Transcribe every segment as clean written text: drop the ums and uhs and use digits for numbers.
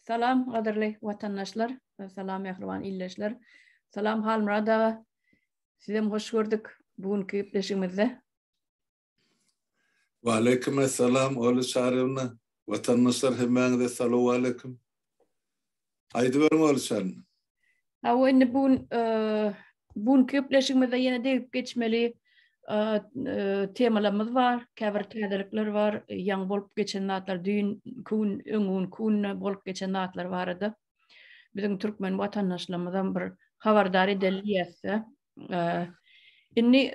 Salam gadyrly watandaşlar, salam mähriban ildeşler. Salam Halmyrat aga. Sizem hoş gördük bu günki gepleşigimizde. Waleýkim essalam Oly Çaryýewna. Watandaşlar hemmäňize salowaleýkim. Aýdyberiň Oly Çaryýewna. Hawa indi bu gün bu günki gepleşigimizde ýene degip geçmeli temalarymyz bar, käbir täzelikler bar, ýaňy bolup geçen zatlar, düýn gün, öňňün günde bolup geçen zatlar barada biziň türkmen watandaşlarymyzam bir habardar edeli diýýäs-de. Indi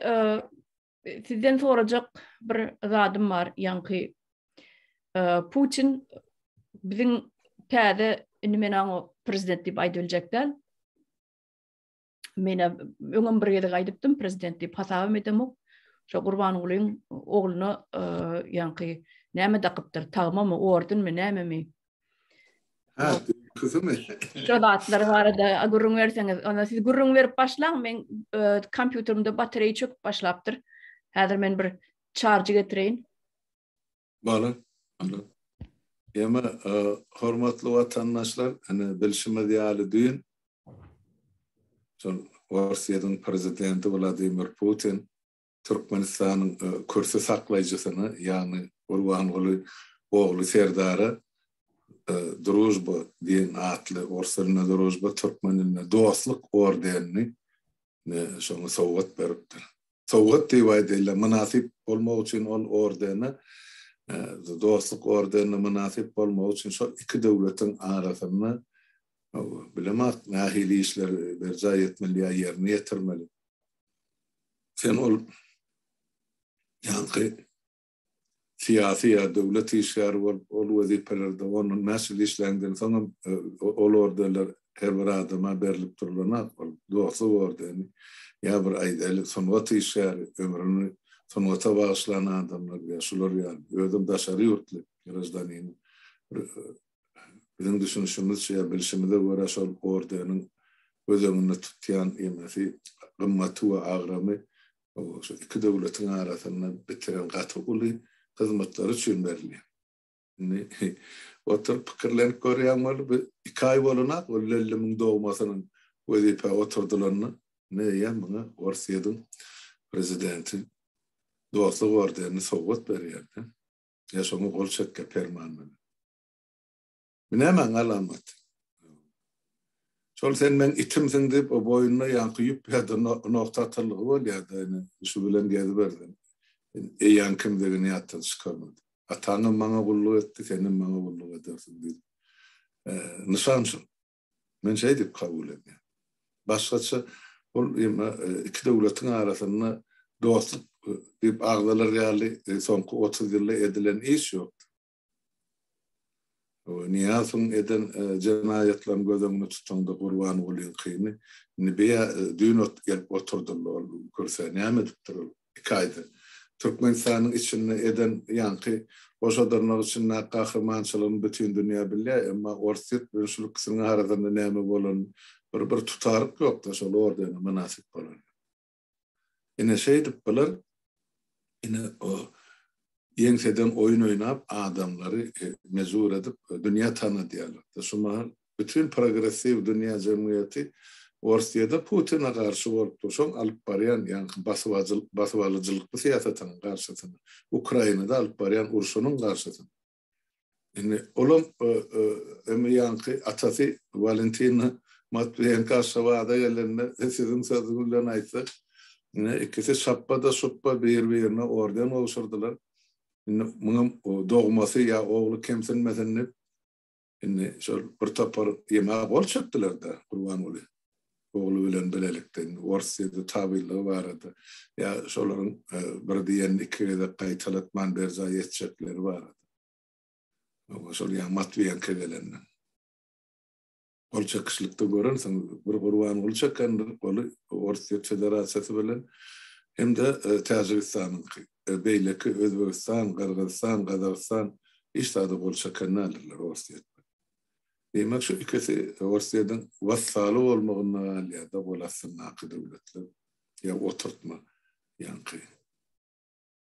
sizden sorajak bir zadym bar, ýaňky Putin biziň täze indi men aňa prezident diýip aýdyp biljek däl. Men öňem bir gezek aýdypdym, prezident diýip hasabam edemok. Şo Gurbangulyň ogluna ýaňky näme dakypdyr, tagmamy, ordenmi, nämemi? Ha, küsümi? Şo zatlar barada gürrüň berseňiz, onda siz gürrüň berip başlaň, men kompýuterimde batareýa çöküp başlapdyr. Häzir men bir çarjy getireýin. Bala, bala. Ýeme, hormatly watandaşlar, ine bilşimiz ýaly düýn şol Orsýetiň prezidenti Wladimir Putin Türkmenistanyň kürsi saklaýjysyna, ýagny Gurbanguly ogly Serdara Družba diýen atly, ors dilinde Družba, türkmen dilinde Dostluk ordenini şoňa sowgat beripdir. Sowgat diýip aýdaýlar, mynasyp bolmak üçin ol ordene, Dostluk ordenine mynasyp bolmak üçin şol iki döwletiň arasynda bilemok nähili işleri berjaý etmeli ýa ýerine ýetirmeli. Sen ol ýaňky syýasy ýa döwlet işgäri bolup, ol wezipelerde ondan näçe ýyl işläňden soňam ol ordenler her bir adama berlip durlanok, ol dostluk ordeni ýa bir aýdaýly sungat işgäri, ömrüni sungata bagyşlan adamlar ýa şular ýaly, özem daşary ýurtly graždanin bir biziň düşünişimizçe ýa bilşimize görä şol ordeniň göz öňünde tutýan ýemesi, gymmaty we agramy şu iki döwletiň arasynda bitiren gaty uly hyzmatlary üçin berilýär. Indi oturyp pikirlenip görýäň weli, bu iki aý bolanak ol Lellimiň dogmasynyň wezipä oturdylanyna, indi eýýäm muňa Orsýetiň prezidenti dostluk ordenini sowgat berýär-de. Ýa şoňa gol çekýär perman bilen. Bu nämäň alamaty? Şol sen meň itimsiň diýip, o boýnuna ýaňky ýüp ýa-da nogta atyldygy bolýar-da, ine, şu bilen geziberseň. Eýäň kimdigini ýatdan çykarma diýip. Ataňam maňa gulluk etdi, senem maňa gulluk edersiň diýip. Nyşan şol. Men şeý diýip kabul edýän. Başgaça ol ýa iki döwletiň arasynda dostluk diýip agzalar ýaly soňky 30 ýylda edilen iş ýokdy. Nyýazowyň eden jenaýatlaryny göz öňünde tutaňda Gurbangulyňkyny indi beýä düýn gelip oturdyldy ol kürsä näme edipdir ol iki aýda. Türkmenistanyň içinde eden ýaňky goşa dyrnak içindäki gahrymançylygyny bütin dünýä bilýär, emma Orsýet bilen şul ikisiniň arasynda näme bolanyny bir bir tutaryk ýokda şol ordene mynasyp bolan. Ine şeýdip bular ine o ýeňseden oýun oýnap adamlary mejbur edip dünýä tanadýarlar. Şu mahal bütin progressiw dünýä jemgyýeti Orsýede Putine garşy bolup dur. Şoň alyp barýan ýaňky basybalyjylykly syýasatynyň garşysyna, Ukrainada alyp barýan urşunyň garşysyna. Indi olam emi ýaňky atasy Walentina Matwiýenko Aşgabada gelende siziň sözüňiz bilen aýtsak, ine ikisi şapba-da şupba bir-birine orden gowşurdylar. Indi muňam dogmasy ýa ogly kemsinmesin diýip, indi şol bir topar ýemäge gol çekdiler-de Gurbanguly ogly bilen bilelikde indi Orsýede tabynlygy barada ýa şolaryň bir diýenini iki gezek gaýtalatman berjaý etjekleri barada. Şol ýa Matwiýenko gelende. Gol çekişlikde görensiň, bir Gurbanguly çekendir goly Orsýet Federasiýasy bilen hem-de Täjigistanyňky. Beýleki Özbegistan, Gyrgyzystan, Gazagystan hiç zada gol çeken däldirler Orsýet bilen. Diýmek şu ikisi Orsýetiň wassaly bolmagynda galýar-da gol astyndaky döwletler ýa oturtma ýaňky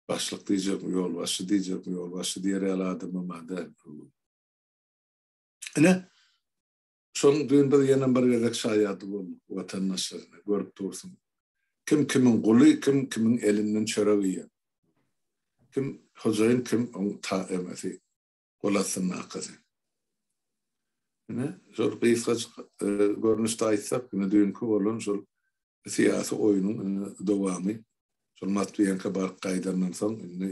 başlyk diýjekmi, ýolbaşçy diýjekmi, ýolbaşçy diýer ýaly adamam-a däl. Ine, şoň düýn biz ýene bir gezek şaýady bolduk watandaşlar, görüp dursuň. Kim kimiň guly, kim kimiň elinden çörek iýen. Kim hojaýyn, kim oň ta emesi, gol astyndakysy. Ine, şol gysgajyk görnüşde aýtsak, ine düýnki bolan şol syýasy oýnuň ine dowamy. Şol Matwiýenko baryp gaýdandan soň indi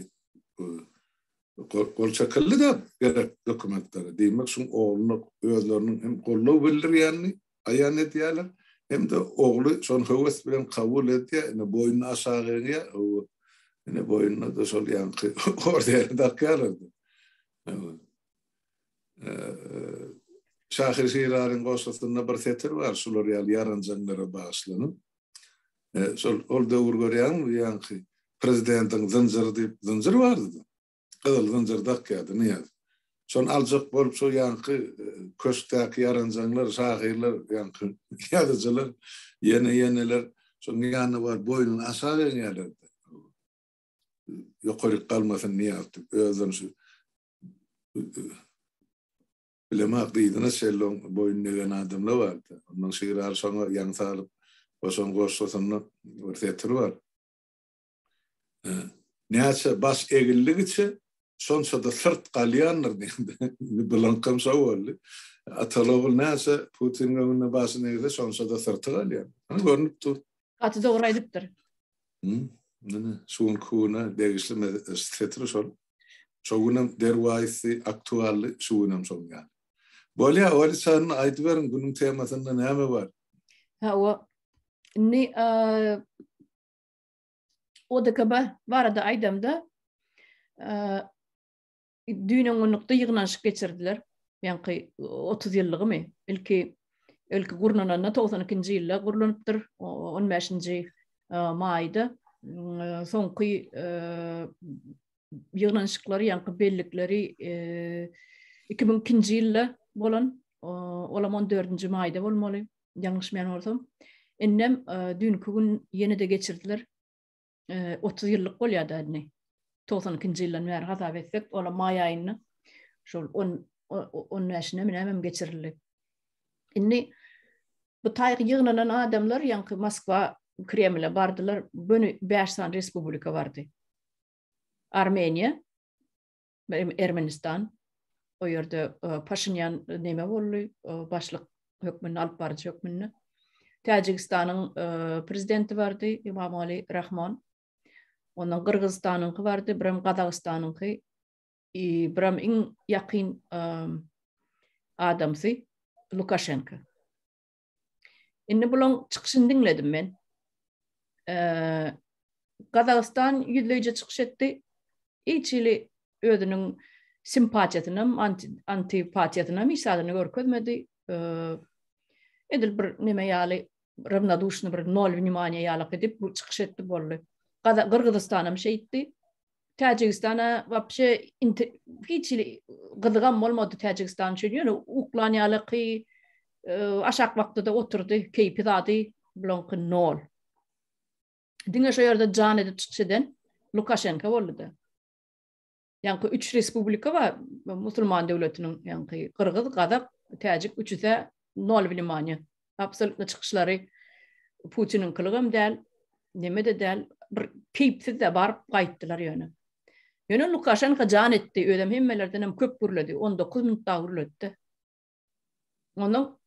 gol çekildi-de gerek dokumentlere. Diýmek, şuň ogluna özleriniň hem goldaw bildirýänini aýan edýärler, hem-de ogly şony höwes bilen kabul edýär, ine boýnuny aşak egýär, ine boýnuna-da şol ýaňky ordeni dakýarlar. Şahyr Şiralyň goşgusynda bir setir bar, şular ýaly ýaranjaňlara bagyşlanyp. Şol ol döwür görýäňmi, ýaňky prezidentiň zynjyry diýip zynjyr bardy-da. Gyzyl zynjyr dakýardy Nyýaz. Şony aljak bolup şo ýaňky köşkdäki ýaranjaňlar, şahyrlar, ýaňky ýazyjylar, ýene-ýeneler şonuň ýanyna baryp boýnuny aşak eňýärlerdi. Ýokaryk galmasyn Nyýaz diýip, özlerini şu Bilemok, dyzyna çenli oň boýnuny egen adamlar bardy. Ondan Şiraly şoňa ýaňsa alyp, goşan goşgusynda bir setir bar. Näçe baş egildigiçe, şonça-da syrt galýandyr diýdi. Indi bulaňkam şo boldy. Ataly-ogul näçe Putiniň öňünde başyny egse, şonça-da syrty galýar. Hany görnüp dur. Gaty dogry aýdypdyr. Ine, şu günki güne degişli setir şol. Şo günem derwaýysdy, aktually, şu günem şoň ýaly. Bolýa, Olisanyny aýdyberiň, günüň temasynda näme bar? Hawa. Indi ODKB barada aýdamda, düýn öňňunlukda ýygnanyşyk geçirdiler. Ýaňky 30 ýyllygymy? Ilki ilki gurnananda 92-nji ýylda gurlanypdyr, 15-nji maýda. Soňky ýygnanyşyklary, ýaňky bellikleri 2002-nji ýylda bolan, olam 14-nji maýda bolmaly, ýalňyşmaýan bolsam. Indem düýnki gün ýene-de geçirdiler. 30 ýyllyk bolýar-da indi. 92-nji ýyldan bäri hasap etsek, olam maý aýynda şol 10 15-ine näme geçirildi. Indi bu taýy ýygnanan adamlar ýaňky Moskwa Kremle bardylar. Göni 5 sany respublika bardy. Armeniýa, Ermenistan, o ýerde Paşinýan neme boldy, başlyk hökmünde, alyp baryjy hökmünde. Täjigistanyň prezidenti bardy, Imamali Rahmon. Ondan Gyrgyzystanyňky bardy, birem Gazagystanyňky, birem iň ýakyn adamsy Lukaşenko. Indi bulaň çykyşyny diňledim men. Gazagystan ýüzleýje çykyş etdi. Hiç hili özüniň simpatiýasynam, antipatiýasynam hiç zadyny görkezmedi. Edil bir neme ýaly ravnoduşny bir nol wнимания ýaly edip bu çykyş etdi boldy. Gyrgyzystanam şeýtdi. Täjigistana wapşe hiç hili gyzygam bolmady Täjigistan üçin. Ýöne uklan ýalyky aşak bakdy-da oturdy. Keýpi zady bulaňky nol. Diňe şo ýerde jan edip çykyş eden Lukaşenko boldy-da. Ýaňky üç respublika bar musulman döwletiniň ýaňky gyrgyz, gazak, täjik üçüsä nol wнимaniýa. Absolýutno çykyşlary Putiniňkilygam däl, neme-de däl, bir keýpsiz-de baryp gaýtdylar ýöne. Ýöne Lukaşenko jan etdi, özem hemmelerdenem köp gürledi, 19 minut dagy gürledi-de. Ondan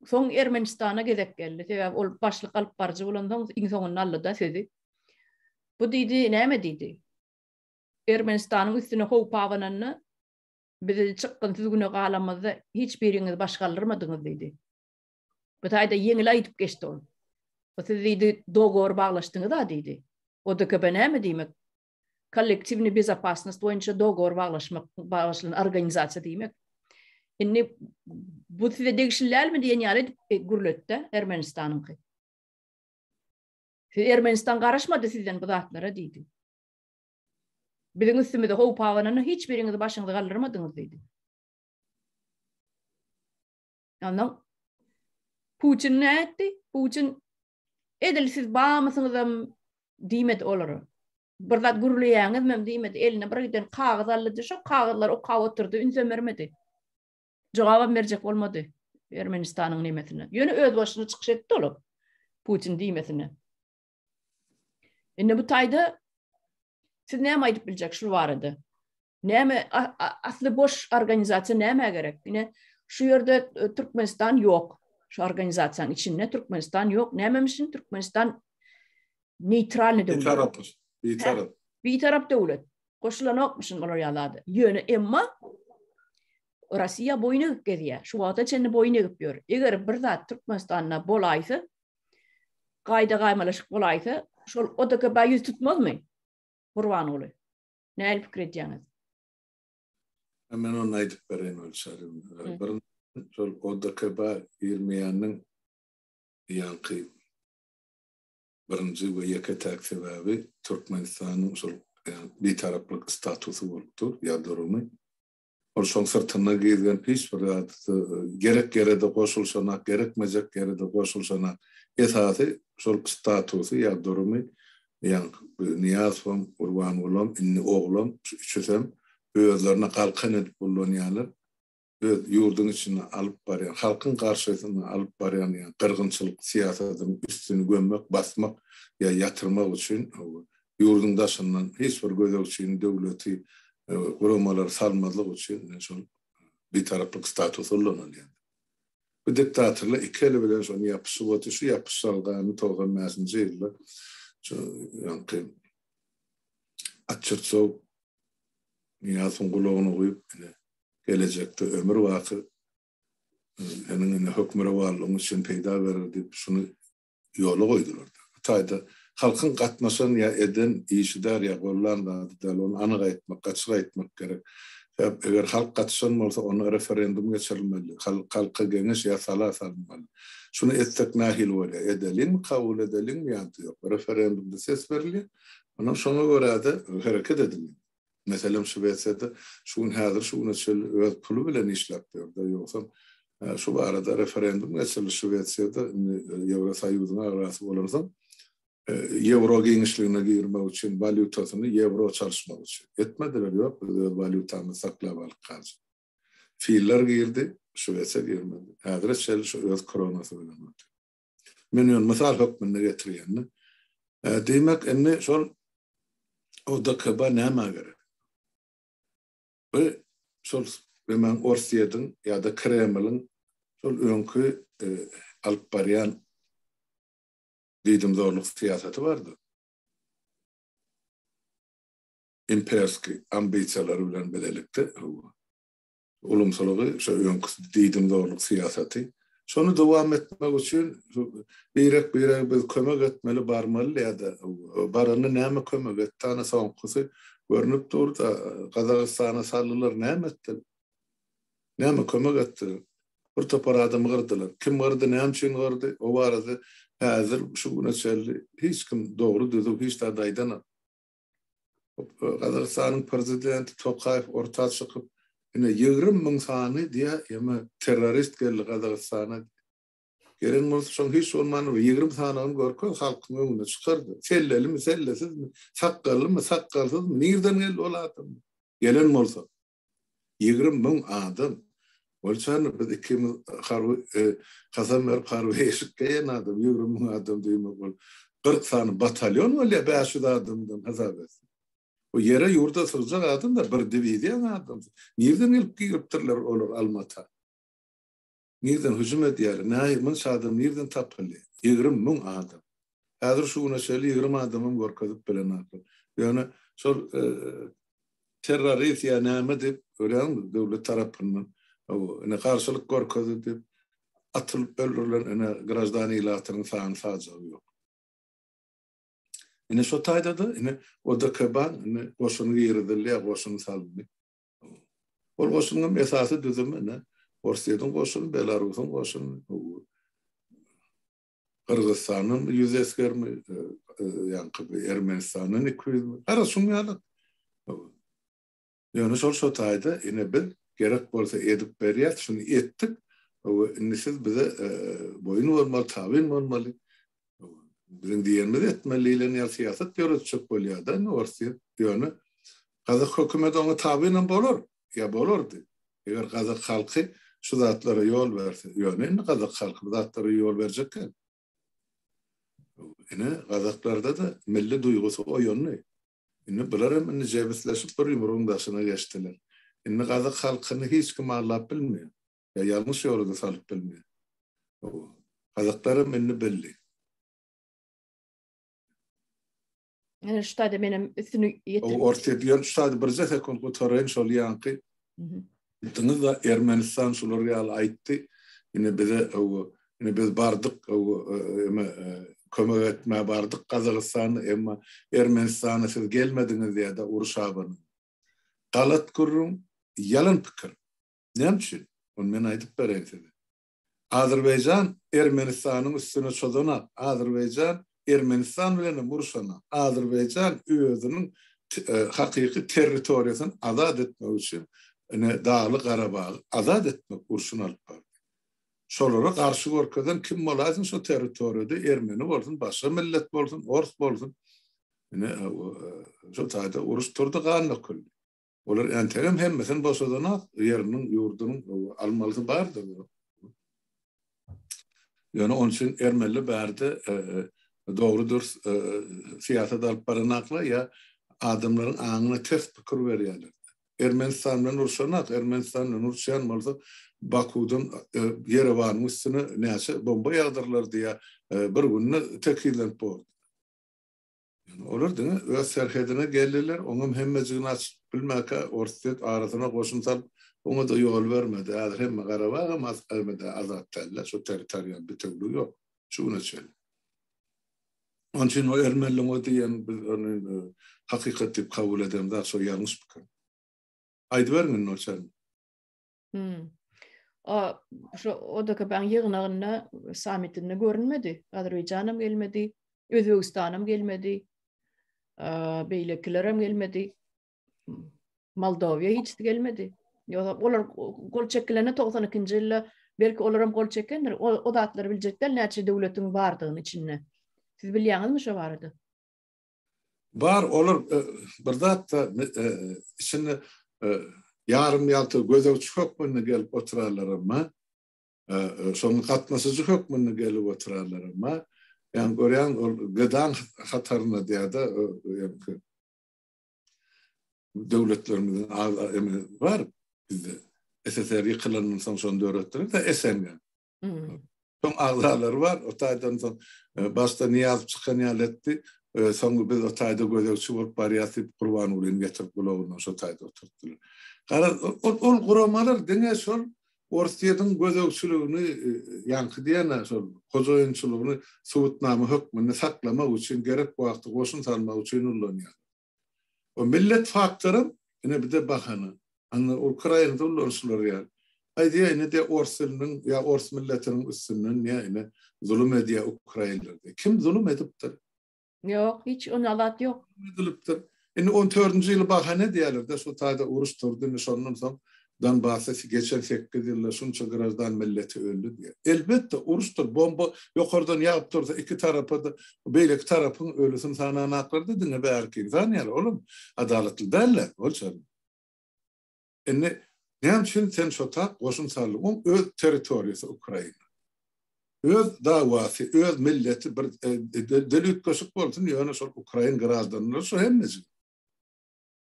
soň Ermenistana gezek geldi. Sebäbi ol başlyk alyp baryjy bolansoň iň soňunda aldy-da sözi. Bu diýdi, näme diýdi? Ermenistanyň üstüne howp abananda Bizi çykgynsyz güne galamyzda hiç biriňiz baş galdyrmadyňyz diýdi. Bu taýda ýeňil aýdyp geçdi ol. Bu siz diýdi, dogowor baglaşdyňyz-a diýdi. ODKB näme diýmek? Kollektiwnyý bezopasnost boýunça dogowor baglaşmak, baglaşylan organizasiýa diýmek. Indi bu size degişli dälmi diýen ýaly edip e, gürletdi Ermenistanyňky. Siz Ermenistan garaşmady sizden bu zatlara diýdi. Biziň üstümize howp abananda hiç biriňiz başyňyzy galdyrmadyňyz diýdi. Ondan Putin ne etdi? Putin edil siz bamysyňyzam diýmedi olara. Bir zat gürleýäňizmem diýmedi. Eline bir giden kagyz aldy, şo kagyzlary okap oturdy, ünsem bermedi. Jogabam berjek bolmady Ermenistanyň nemesine. Ýöne öz başyna çykyş etdi ol. Putin diýmesine. Indi bu taýda siz näme aýdyp biljek şul barada? Näme asly boş organizasiýa nämä gerek? Ine şu ýerde e, Türkmenistan ýok. Şu organizasiýanyň içinde Türkmenistan ýok. Nämemişin Türkmenistan neýtralny döwlet. Bitarap. Bitarap. Bitarap döwlet. Goşulanokmyşyn olar ýaly zada. Ýöne emma Russiýa boýun egip gezýär. Şu wagta çenli boýun egip ýör. Eger bir zat Türkmenistanda bolaýsa, gaýda gaýmalaşyk bolaýsa, şol ODKB ýüz tutmazmy? Gurbanguly. Nähili pikir edýäňiz? Men ony aýdyp bereýin Gülşarim. Bir şol ODKB girmeýäniň ýaňky birinji we ýeke-täk sebäbi Türkmenistanyň şol bitaraplyk statusy bolup dur, ýa durumy. Ol şoň syrtynda girgen hiç bir zat gerek ýere-de goşulyşanak, gerekmejek ýere-de goşulyşanak. Esasy şol statusy ýa durumy ýaňky Nyýazowam, Gurbangulam, indi oglam şu üçüsem özlerine galkan edip ullanýarlar. Öz ýurduň içinde alyp barýan, halkyň garşysyna alyp barýan ýa gyrgynçylyk syýasatynyň üstüni gömmek, basmak ýa ýatyrmak üçin ýurduň daşyndan hiç bir gözegçini, döwleti, guramalary salmazlyk üçin şol bitaraplyk statusy ullanylýar. Bu diktatorlar iki eli bilen şony ýapyşyp otyr. Şu ýapyşalgany 95-nji ýylda şu ýaňky Atçyrtsow Nyýazowyň gulagyna guýup, ine, gelejekde ömür baky seniň ine hökmürowanlygyň üçin peýda berer diýip, şuny ýola goýdular. Bu taýda halkyň gatnaşan ýa eden işi däl ýa gollan zady däl, ony anyk aýtmak, açyk aýtmak gerek. Sebäp eger halk gatyşan bolsa, onda referendum geçirilmeli, halka geňeş ýa sala salynmaly. Şuny etsek nähili bolýar, edeliňmi, kabul edeliňmi ýa-da ýok? Referendumda ses berilýär, ondan şoňa görä-de hereket edilýär. Meselem, Şwesiýada şu gün häzir şu güne çenli öz puly bilen işläp ýör-de, ýogsam şu barada referendum geçirildi Şwesiýada, indi Ýewrosoýuzyň agzasy bolansoň, ýewro giňişligine girmek üçin walýutasyny ýewro çalyşmak üçin. Etmediler, ýok, biz öz walýutamyzy saklap alyp galjak. Finler girdi, Şwesiýa girmedi. Häzire çenli şu öz kronasy bilen otyr. Men ýöne mysal hökmünde getirýän-de. Diýmek, indi şol ODKB nämä gerek? Bu şol hemen Orsýetiň ýa-da Kremliň şol öňki alyp barýan diýdimzorluk syýasaty bardy. Imperskiý ambisiýalary bilen bilelikde ulumsylygy, şo öňki diýdimzorluk syýasaty. Şony dowam etmek üçin birek-birege biz kömek etmeli, barmaly ýa-da baranda näme kömek etdi, ana soňkusy görnüp dur-da, Gazagystana saldylar, näme etdiler? Näme kömek etdiler? Bir topar adamy gyrdylar. Kim gyrdy, näme üçin gyrdy, o barada häzir şu güne çenli hiç kim dogry-düzüw hiç zat aýdanok. Gazagystanyň prezidenti Tokaýew orta çykyp, ine 20 müň sany diýä, ýeme terrorist geldi Gazagystana. Gelen bolsa şoň hiç bolmanda bir 20 sanyny görkez halkyň öňüne çykardy. Sellelimi, sellesizmi, sakgallymy, sakgalsyzmy, nirden geldi ol adam? Gelen bolsa. 20 müň adam. Bolçany biz ikimiz harby e, kasam berip harby eşik geýen adam 20 müň adam diýmek ol 40 sany batalýon bolýar 500 adamdan hasap etsin. Bu ýere ýurda sygjak adam da bir diwiziýa adam. Nirden gelip giripdirler olar Almata? Nirden hüjüm edýärler? Näme munça adam nirden tapyldy? 20 müň adam. Häzir şu güne çenli 20 adamam görkezip bilenoklar. Ýöne şol e, terrorist ýa näme diýip görýäňmi döwlet tarapyndan ine garşylyk görkezdi diýip atylyp öldürilen ine graždan ilatynyň sany sajagy ýok. Ine şo taýda-da ine ODKB ine goşuny girizildi ýa goşuny salyndy. Ol goşunyň hem esasy düzümi ine Orsýetiň goşuny, Belarusyň goşuny, Gyrgyzystandan 100 esgermi, ýaňky Ermenistandan 200 mi? Gara şuň ýaly. Ýöne şol şo taýda ine biz gerek bolsa edip berýäs, şuny etdik. We indi siz bize boýun bolmaly, tabyn bolmaly. Biziň diýenimizi etmeli diýlen ýaly syýasat ýöretjek bolýar-da indi Orsýet. Ýöne gazak hökümeti oňa tabynam bolar, ýa bolardy. Eger gazak halky şu zatlara ýol berse. Ýöne indi gazak halky bu zatlara ýol berjek däl. Ine, gazaklarda-da milli duýgusy oýandy. Indi bular hem indi jebisleşip bir ýumrugyň daşyna geçdiler. Indi gazak halkyny hiç kim aldap bilmeýär. Ýa ýalňyş ýola-da salyp bilmeýär. Gazaklar hem indi bildi. Ine şu taýda menem üstüni ýetirip. Orsýet ýöne şu taýda birje sekunt gutaraýyn şol ýaňky. Aýtdyňyz-da Ermenistan şular ýaly aýtdy. Ine bize ine biz bardyk eme kömek etmä bardyk Gazagystana emma Ermenistana siz gelmediňiz diýýär-de uruş abanyp. Galat gürrüň, ýalan pikir. Näme üçin? Ony men aýdyp bereýin size. Azerbaýjan Ermenistanyň üstüne çozanak, Azerbaýjan Ermenistan bilen hem urşanak. Azerbaýjan özüniň hakyky territoriýasyny azat etmek üçin ine Dagly Garabagy azat etmek urşuny alyp bardy. Şolara garşy görkezen kim bolaýsyn şo territoriýada ermeni bolsun, başga millet bolsun, ors bolsun ine şo taýda uruş turdy, gan döküldi. Olar entegem hemmesini boşadanok, ýeriniň, ýurdunyň almalysy bardyr. Ýöne onuň üçin ermeli bärde dogry dürs syýasat alyp baranaklar ýa adamlaryň aňyna ters pikir berýärler. Ermenistan bilen urşanak, Ermenistan bilen uruşýan bolsa Bakudan Ýerewanyň üstüne näçe bomba ýagdyrylardy ýa bir günde tekizlenip bordy. Ýöne olar diňe öz serhedine geldiler, oňam hemmejigini açyp bilmäkä Orsýet arasyna goşun salyp, oňa-da ýol bermedi. Häzir hemme Garabagam hemme-de azat däl-de, şo territorial bitewligi ýok şu güne çenli. Onuň üçin o ermeniliň o diýen biz ony hakykat diýip kabul eden zat şo ýalňyş pikir. Aýdyberiň indi o çenli. Hmm. O şu ODKB-niň ýygnagynda, sammitinde görünmedi. Azerbaýjanam gelmedi, Özbegistanam gelmedi. Beýlekilerem gelmedi. Moldowiýa hiç gelmedi. Ýogsa olar gol çekilende 92-nji ýylda belki olaram gol çekendir. O, o zatlary biljek däl näçe döwletiň bardygyny içinde. Siz bilýäňizmi şo barada? Bar olar bir zat-da içinde ýarym ýalta gözegçi hökmünde gelip oturarlar emma şonuň gatnaşyjy hökmünde gelip oturarlar emma ýani görýän ol GDA-nyň hatarynda diýýär-de ýaňky döwletlerimiziň agza bar bizde SSR ýykylandan soň şony döretdiler-de SNG. Soň agzalary bar, o taýdan soň başda Nyýazow çykan ýaly etdi, soň biz o taýda gözegçi bolup barýas diýip Gurbangulyny getirip gulagyndan şo taýda oturtdylar. Garaz, ol guramalar diňe şol Orsýetiň gözegçiligini, ýaňky diýen-ä şol hojaýynçylygyny subutnama hökmünde saklamak üçin, gerek wagty goşun salmak üçin ullanýarlar. O millet faktoram ine bize bahana. Ana Ukrainada ulanyşylar ýaly. Aý diýýär ine diýýär ors diliniň ýa ors milletiniň üstünden diýýär ine zulum edýär ukrainler diýýär. Kim zulum edipdir? Ýok, hiç onda zat ýok. Edilipdir. Indi on dördünji ýyly bahana edýärler-de şo taýda uruş turdy indi şondan soň Donbasda geçen sekiz ýylda şunça graždan milleti öldi diýýär. Elbetde, uruşdyr, bomba ýokardan ýagyp dursa iki tarapa-da, beýleki tarapyň ölüsini sananaklar-da diňe bärkini sanýarlar. Olam adalatly däl-le, ol çarwa. Indi näme üçin sen şo tap goşun saldyň? Oň öz territoriýasy Ukraina. Öz dawasy, öz milleti bir dil üýtgeşik bolsun, ýöne şol ukrain graždanlary şo hemmejik.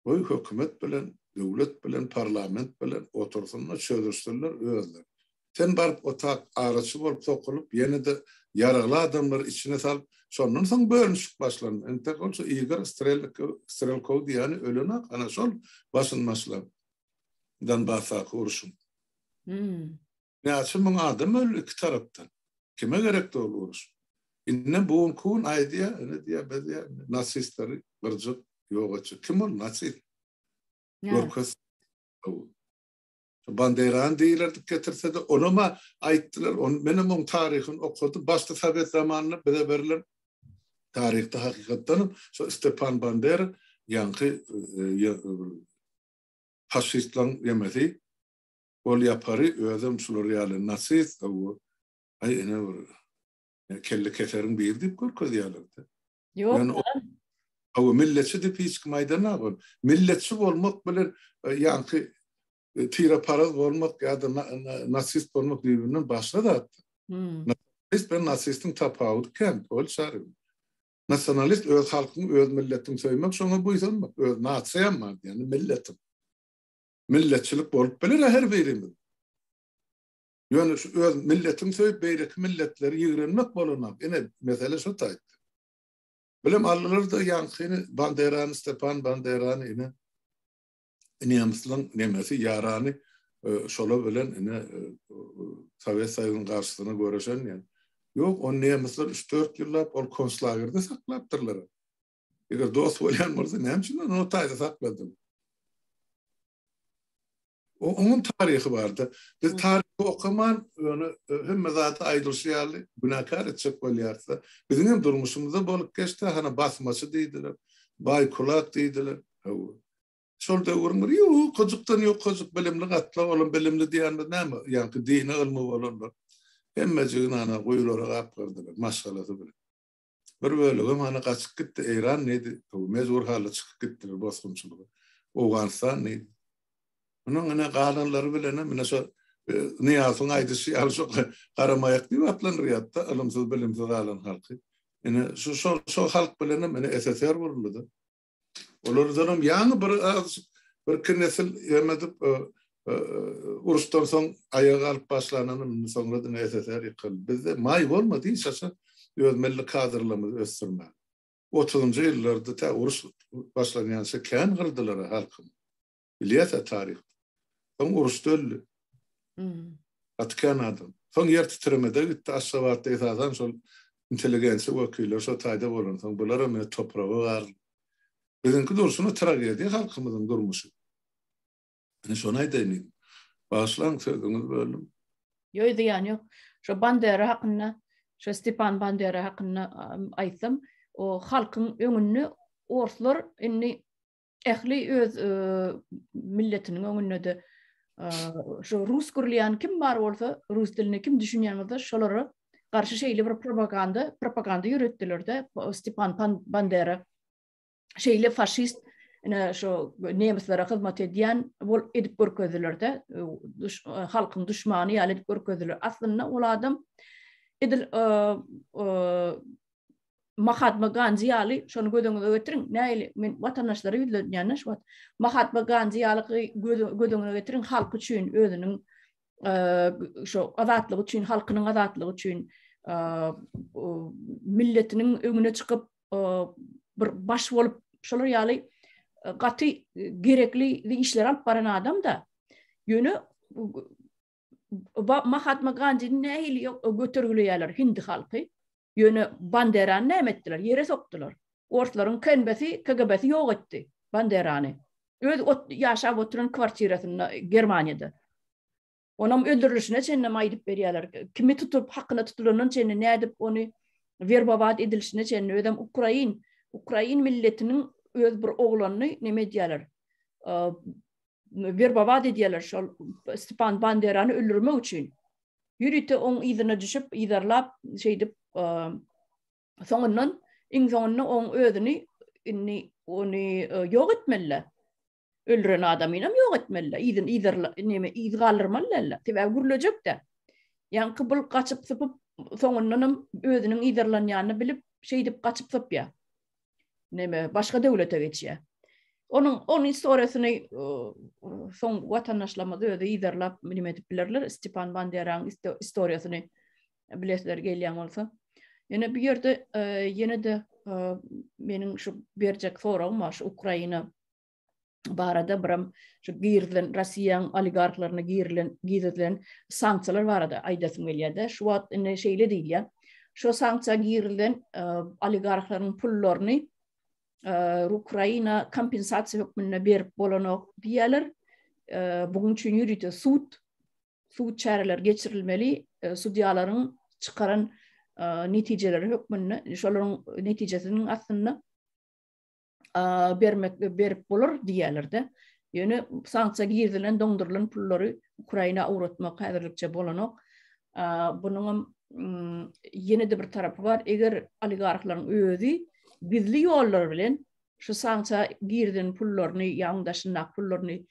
Goý hökümet bilen, döwlet bilen, parlament bilen otursynlar, çözüşsinler özleri. Sen baryp otak araçy bolup sokulyp, ýene-de ýaragly adamlary içine salyp, şondan soň bölünişik başlandy. Entek ol şu Igor Strelkow diýýäni ölenak, ana şol başyny başlan Donbasdaky urşuň. Näçe müň adam öldi iki tarapdan. Kime gerekdi ol uruş? Indem bu günki gün aýdýar, ine diýýär, biz diýýär, nasistleri gyrjak, ýok etjek. Kim ol nasist? Görkez. Banderany diýilerdik getirse-de, onam-a aýtdylar, ony menem oň taryhyny okadym. Başda sowet zamanynda bize berlen taryhda hakykatdanam şo Stepan Bandera ýaňky faşistleriň ýemesi Ol ýapary özem şular ýaly nasist aý ine bir. Kelle keseriň biri diýip görkezýärler-de. Ýok. Hawa, milletçi diýip hiç kim aýdanok ony. Milletçi bolmak bilen ýaňky tireparaz bolmak ýa-da nasist bolmak düýbünden başga zatdyr. Nasionalist bilen nasistiň tapawudy kän, ol çary. Nasionalist öz halkyňy, öz milletiňi söýmek, şoňa buýsanmak, öz nasiýam bar diýeni milletim. Milletçilik bolup biler her birimiz. Ýöne şu öz milletiňi söýüp beýleki milletleri ýigrenmek bolanok. Ine, mesele şu taýda. Bilem aldylar-da ýaňkyny Banderany, Stepan Banderany ine nemsliň nemesi, ýarany şolar bilen ine Sowet Soýuzynyň garşysyna göreşen diýen. Ýok, ony nemsler üç-dört ýyllap ol konslagerde saklapdyrlar. Eger dost bolýan bolsa näme üçin ony o taýda sakladyň? Onuň taryhy bardy. Biz taryhy okaman, ýöne hemme zady aýdylyşy ýaly günäkär etjek bolýarys-da. Biziň hem durmuşymyzda bolup geçdi, hany basmaçy diýdiler, baý kulak diýdiler. Hawa. Şol döwrüň bir ýukajykdan ýukajyk bilimli gatlak bolan, bilimli diýenimiz näme? Ýaňky dini ylmy bolanlar. Hemmejigini ana guýulara gapgardylar, maşgalasy bilen. Bir bölegem hany gaçyp gitdi, Eýran diýdi, mejbur halda çykyp gitdiler bosgunçylyga. Owganystan diýdi. Munuň ine galanlary bilenem ine şo Nyýazowyň aýdyşy ýaly şo garamaýak diýip atlandyrýardy-da, ylymsyz, bilimsiz galan halky. Ine şu şo şo halk bilenem ine SSR guruldy-da. Olardanam ýaňy bir azajyk birki nesil ýem edip uruşdan soň aýaga galyp başlananam indi soňra diňe SSR ýykyldy. Bizde maý bolmady hiç haçan öz milli kadrlarymyzy ösdürmäge. Otuzynjy ýyllarda tä uruş başlanýança kän gyrdylar halkyny. Bilýäs-ä taryhda. Soň uruşda öldi. Gaty kän adam. Soň ýer titremede gitdi. Aşgabatda esasan şol intelligensiýa wekilleri şo taýda bolansoň bularam ine topraga garyldy. Biziňki durşuna tragediýa halkymyzyň durmuşy. Ine şony aýdaýyn diýdim. Bagyşlaň sözüňizi böldüm. Ýok zyýany ýok. Şo Bandera hakynda, şo Stepan Bandera hakynda aýtsam, o halkyň öňünde orslar indi ähli öz milletiniň öňünde-de şu rus gürleýän kim bar bolsa, rus diline kim düşünýän bolsa, şolara garşy şeýle bir propaganda, propaganda ýöretdiler-de, Stepan Bandera şeýle faşist, ine şu nemeslere hyzmat edýän bol edip görkezdiler-de, halkyň duşmany ýaly edip görkezdiler. Aslynda ol adam edil Mahatma Gandhi ýaly, şony göz öňüňize getiriň, nähili, men watandaşlara ýüzlenýän-de şu wagt. Mahatma Gandhi ýaly göz öňüne getiriň, halky üçin, özüniň şo azatlygy üçin, halkynyň azatlygy üçin, milletiniň öňüne çykyp, bir baş bolup, şolar ýaly gaty gerekli işleri alyp baran adam-da. Ýöne Mahatma Gandhini nähili götergileýärler hindi halky? Ýöne Banderany näme etdiler? Ýere sokdular. Orslaryň KNB-si, KGB-si ýok etdi Banderany. Öz ýaşap oturan kwartirasynda Germaniýada. Onam öldürilişine çenlem aýdyp berýärler. Kimi tutup, hakyna tutulandan çenli nädip ony werbowat edilişine çenli özem ukrain, ukrain milletiniň öz bir oglanyny neme edýärler. Werbowat edýärler şol Stepan Banderany öldürmek üçin. Ýörite oň yzyna düşüp, yzarlap, şeýdip, soňundan, iň soňunda oň özüni indi ony ýok etmeli. Öldüren adamynam ýok etmeli. Yzyny yzarla, neme, yz galdyrmaly däl. Sebäbi gürlejek-de. Ýaňky bul gaçyp sypyp, soňundanam özüniň yzarlanýanyny bilip, şeýdip gaçyp sypýar. neme başga döwlete geçýär. Onuň onuň istoriýasyny soň watandaşlarymyz özi yzarlap neme edip bilerler. Stepan Banderaň istoriýasyny bilesler gelýän bolsa. Ýene bu ýerde ýene-de meniň şu berjek soragym bar şu Ukraina barada biram şu girizilen Russiýanyň oligarhlaryna girilen girizilen sanksiýalar barada aýdasym gelýär-de. Şu wagt indi şeýle diýilýär. Şu sanksiýa girizilen e, oligarhlaryň pullaryny e, Ukraina kompensasiýa hökmünde berip bolanok diýýärler. E, bunuň üçin ýörite sud sud çäreleri geçirilmeli, sudýalaryň çykaran netijeleri hökmünde, şolaryň netijesiniň astynda bermek berip bolar diýýärler-de. Ýöne sanksiýa girizilen, doňdurylan pullary Ukraina ugratmak häzirlikçe bolanok. Bunuň hem. ýene-de bir tarapy bar. Eger oligarhlaryň özi gizli ýollar bilen şu sanksiýa girizen pullaryny ýa oň daşyndaky pullaryny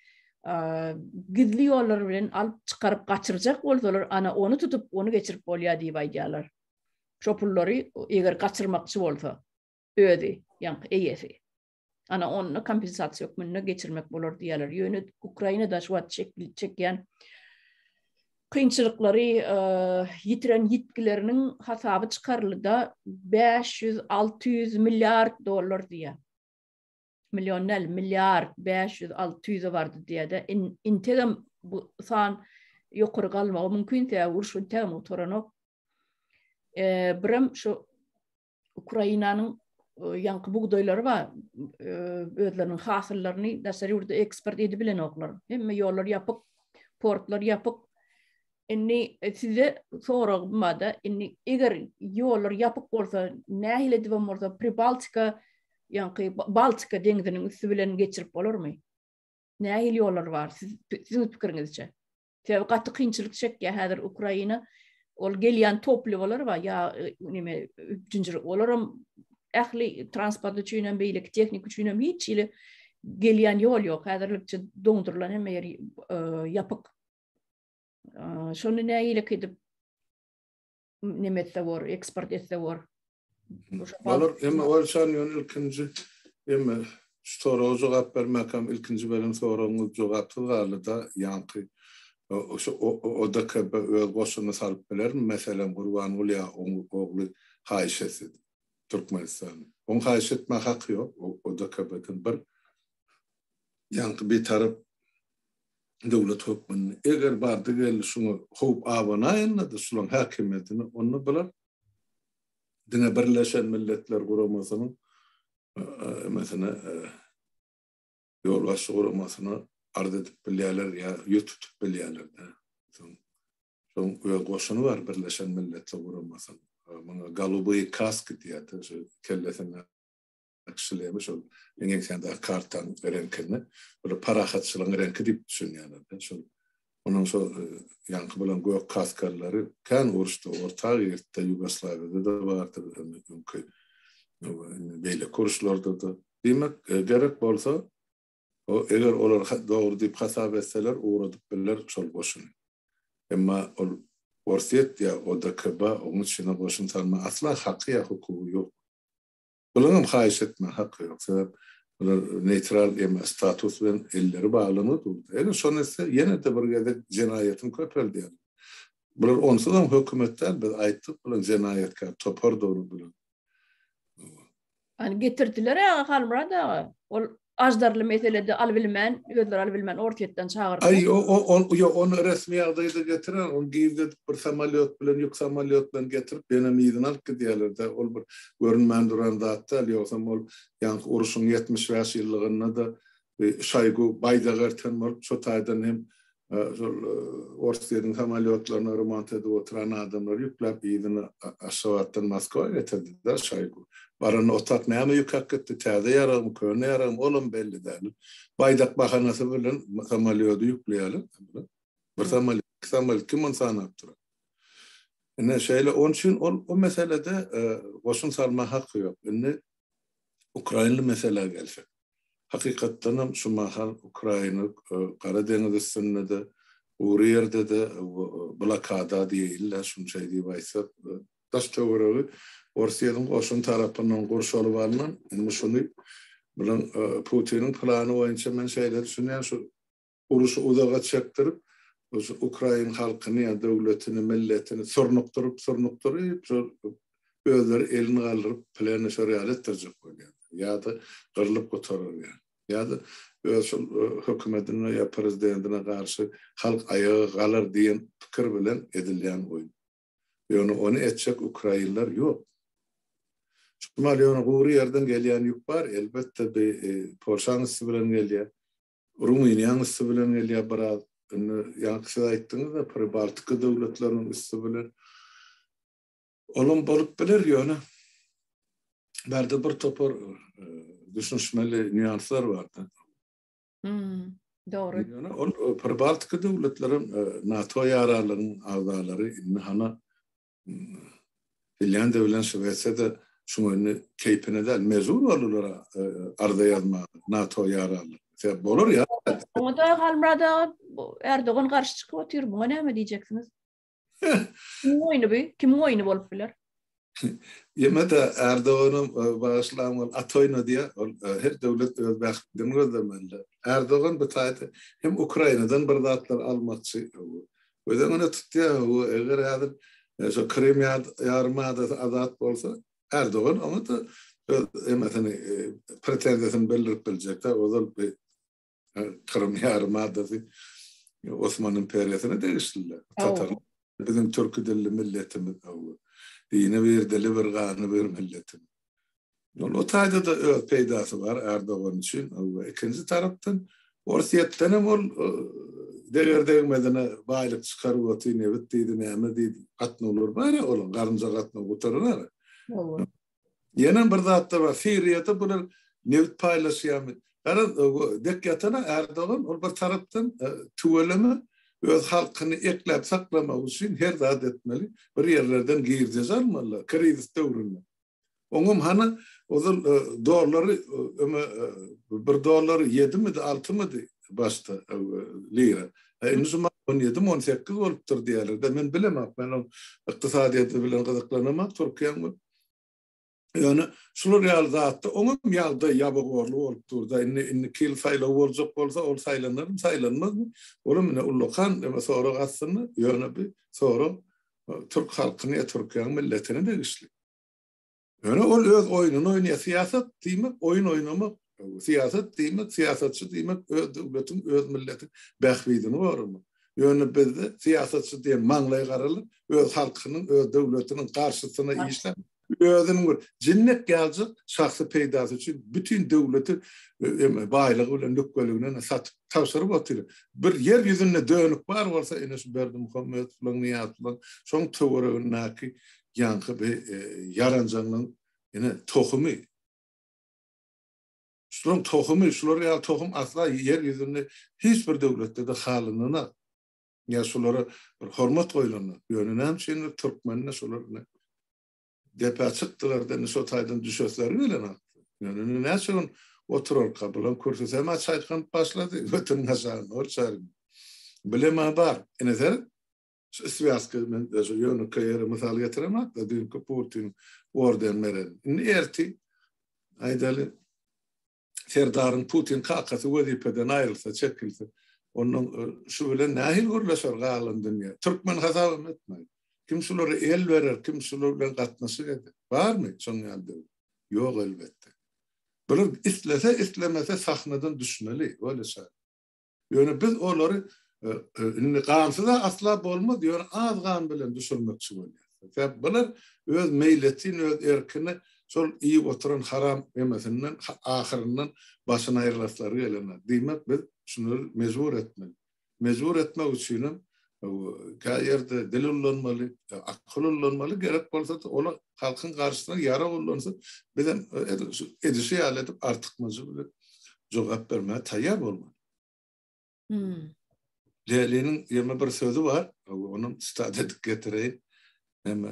gizli ýollar bilen alyp çykaryp gaçyrjak bolsalar, ana ony tutup, ony geçirip bolýar diýip aýdýarlar. Şo pullary eger gaçyrmakçy bolsa özi, ýaňky eýesi. Ana onda kompensasiýa hökmünde geçirmek bolar diýýärler. Ýöne Ukrainada şu wagt çekýän kynçylyklary, ýitiren ýitgileriniň hasaby çykaryldy-da 500-600 milliard dollar diýýär. Million däl, milliard 500-600-e bardy diýýär-de. Integem bu san ýokary galmagy mümkin, sebäbi uruş integem gutaranok. Birem şu Ukrainanyň ýaňky bugdaýlary bar, özleriniň hasyllaryny daşary ýurda eksport edip bilenoklar. Hemme ýollar ýapyk, portlar ýapyk. Indi size soragym bar-da, indi eger ýollar ýapyk bolsa, nähili edibem bolsa Pribaltika, ýaňky Baltika deňziniň üsti bilen geçirip bolarmy? Nähili ýollar bar siz, siziň pikiriňizçe? Sebäbi gaty kynçylyk çekýär häzir Ukraina. Ol gelýän topliwolar bar, ýa e, neme üpjünçilik, olaram ähli transport üçin hem, beýleki tehnika üçin hem hiç hili gelýän ýol ýok. Häzirlikçe doňdurylan hemme ýer e, ýapyk. E, şony nähili edip neme etse bor, eksport etse bor. Bolar, emma Olşan ýöne ilkinji emma şu soraga jogap bermäkäm ilkinji beren soragyňyz jogapsyz galdy-da, ýaňky şu ODKB öz goşunyny salyp bilermi, meselem Gurbanguly ýa oň ogly haýyş etse Türkmenistan. Oň haýyş etmä haky ýok ODKB-den bir ýaňky bitarap döwlet hökmünde. Eger bardy-geldi şuňa howp abanaýanda-da şulaň häkimiýetine onda bular diňe Birleşen Milletler Guramasynyň emesine ýolbaşçy guramasyna arz edip bilýärler ýa ýüz tutup bilýärler-de. Soň şoň öz goşuny bar Birleşen Milletler Guramasynyň. Muňa Golubye kaski diýýär-de, şu kellesinde şlemi şol ýeňsändäki kartaň reňkini bular parahatçylygyň reňki diýip düşünýärler-de. Şol onuň şol ýaňky bolan gök kaskalary kän uruşda Orta Aziýada, Ýugoslawiýada-da bardy, öňki beýleki uruşlarda-da. Diýmek, gerek bolsa, eger olar dogry diýip hasap etseler, ugradyp biler şol goşuny. Emma ol Orsýet ýa ODKB onuň içine goşun salma asla haky ýa hukugy ýok. Bularyňam haýyş etmäge haky ýok. Sebäp bular neýtral eme status bilen elleri baglangy durdy. Eger şony etse ýene-de bir gezek jenaýatyny köpeldýär. Bular onsuzam hökümet däl, biz aýtdyk bularyň jenaýatkär topardygyny bular. Hani getirdiler aga Halmyrat aga. Ol Aždarly meselede alybilmän, özleri alybilmän Orsýetden çagyrdylar. Aý, o, o, o, ýok, ony resmi ýagdaýda getiren, ony gizledip bir samolýot bilen, ýük samolýot bilen getirip, ýenem yzyna alyp gidýärler-dä. Ol bir görünmän duran zat däl, ýogsam ol ýaňky urşuň 75 ýyllygynda-da Şoýgu baýdak erten bolup, şo taýdan hem Şol Orsýetiň samolýotlaryny remont edip oturan adamlary ýükläp yzyna Aşgabatdan Moskwa getirdi-de Şoýgu. Baranda otag näme ýük äkitdi, täze ýaragmy, köne ýaragmy, olam belli däl. Baýdak bahanasy bilen samolýody ýükleýärler. Bir samolýot, iki samolýot, kim ony sanap durar? Ine şeýle, onuň üçin ol o meselede goşun salma haky ýok. Indi ukrainli meselä gelsek. Hakykatdanam şu mahal Ukraina Gara deňiz üstünde-de, gury ýerde-de blokada diýeýin-le, şuny şeý diýip aýtsak, daş-töweregi Orsýetiň goşuny tarapyndan gurşalyp alnan. Indi şuny bilen Putiniň plany boýunça men şeýle düşünýän, şu Uruşy uzaga çekdirip, şu ukrain halkyny ýa döwletini, milletini surnukdyryp, surnukdyryp, şol özleri elini galdyryp, pleni şol ýaly etdirjek bolýar. Ýa-da gyrlyp gutarar ýaly. Ýa-da öz şol hökümetine ýa prezidentine garşy halk aýaga galar diýen pikir bilen edilýän oýun. Ýöne ony etjek ukrainler ýok. Şu mal ýöne gury ýerden gelýän ýük bar, elbetde bi Polşaň üsti bilen gelýär. Rumyniýaň üsti bilen gelýär biraz. Indi ýaňky siz aýtdyňyz-da, Pribaltika döwletleriniň üsti bilen. Olam bolup biler, ýöne bärde bir topar düşünişmeli nýuanslar bar-da. Hmm, dogry. Ýöne ol Pribaltika döwletlerem NATO ýaranlygyň agzalary indi hana. Finlýandiýa bilen Şwesiýa-da şuňa indi keýpine däl, mejbur boldular arza ýazmaga NATO ýaranlyk. Sebäp bolar ýa. Oňa-da Halmyrat aga Erdogan garşy çykyp otyr. Muňa näme diýjeksiňiz? Kimiň oýny bu? Kimiň oýny bolup biler? Ýene-de Erdoganam bagyşlaň ol at oýnadýar. Ol her döwlet öz bähbidini gözlemeli. Erdogan bu taýda hem Ukrainadan bir zatlar almakçy. Göz öňüne tutýar, eger häzir şo Krym ýarym adasy azat bolsa, Erdogan oňa-da öz emesini, pretenziýasyny bildirip biljek-dä, ozal bu Krym ýarym adasy Osman imperiýasyna degişli-de. Tatar biziň türki dilli milletimiz. Dini bir, dili bir, gany bir milletimiz. Ol o taýda-da öz peýdasy bar Erdogan üçin. Ikinji tarapdan Orsýetden hem ol deger-degmezine baýlyk çykaryp otyr, nebit diýdi, näme diýdi, gatnawlar bar-a olaň, garynja gatnaw gutarar-a. Ýene bir zat-da bar, Siriýada bular nebit paýlaşýarmy? Garaz, dek ýatana Erdogan ol bir tarapdan tüweleme öz halkyny ekläp saklamak üçin her zat etmeli, bir ýerlerden girdeji almaly krizis döwründe. Oňam hany ozal dollary öme bir dollary ýedimidi, altymydy başda lira. Indi şu on ýedimi, 18 bolupdyr diýýärler-de. Men bilemok, men oň ykdysadyýeti bilen gyzyklanamok Türkiýäň. Ýöne şular ýaly zatda oňam ýagdaý ýabygorly bolup dur-da. Indi indiki ýyl saýlaw boljak bolsa, ol saýlanarmy, saýlanmazmy? Olam ine ullakan eme sorag astynda. Ýöne bu sorag türk halkyna ýa Türkiýäň milletine degişli. Ýöne ol öz oýnuny oýnaýar. Syýasat diýmek oýun oýnamak. Syýasat diýmek, syýasatçy diýmek öz döwletiň, öz milletiň bähbidini goramak. Ýöne bizde syýasatçy diýen maňlaý garaly, öz halkynyň, öz döwletiniň garşysyna işläp, özüniň bir jinnek ýaljak şahsy peýdasy üçin bütin döwleti baýlygy bilen lükgeligine satyp tabşyryp otyr. Bir ýer ýüzünde dönük bar bolsa ine şu Berdimuhamedow bilen Nyýazow bilen şoň töweregindäki ýaňky bir ýaranjaňlaň ine tohumy. Şularyň tohumy, şular ýaly tohum asla ýer ýüzünde hiç bir döwletde-de halynana ýa şulara bir hormat goýlanda. Ýöne näme üçindir türkmende şular ine depä çykdylar-da indi şo taýdan düşesleri gelenok. Ýöne indi näçe gün oturarka bulaň kürsüsi hem-ä çaýkanyp başlady, götüniň aşagynda ol çaryny. Bilem-ä bar. Ine seret, şu swýazka men şu ýönekeý ýere mysal getiremok-da, düýnki Putin orden beren. Indi ertir aýdaly Serdaryň Putin kakasy wezipeden aýrylsa, çekilse, ondan şu bilen nähili gürleşer galan dünýä? Türkmen hasabam etmez. Kim şulara el berer, kim şular bilen gatnaşyk eder? Barmy şoň ýaly döwlet? Ýok elbetde. Bular islese, islemese sahnadan düşmeli, öyle şa. Ýöne biz olary indi gansyz-a asla bolmaz, ýöne az gan bilen düşürmekçi bolýarys. Sebäp bular öz meýletin, öz erkine şol iýip oturan haram emesinden, ahyryndan başyny aýrylaslary gelenok. Diýmek, biz şunlary mejbur etmeli. Mejbur etmek üçinem kä ýerde dil ullanmaly, akyl ullanmaly, gerek bolsa-da olar halkyň garşysyna ýarag ullansa, bizem edil şu edişi ýaly edip artykmajy bilen jogap bermäge taýýar bolmaly. Hmm. Leliniň ýene bir sözi bar, onuň sitat edip getireýin. Näme?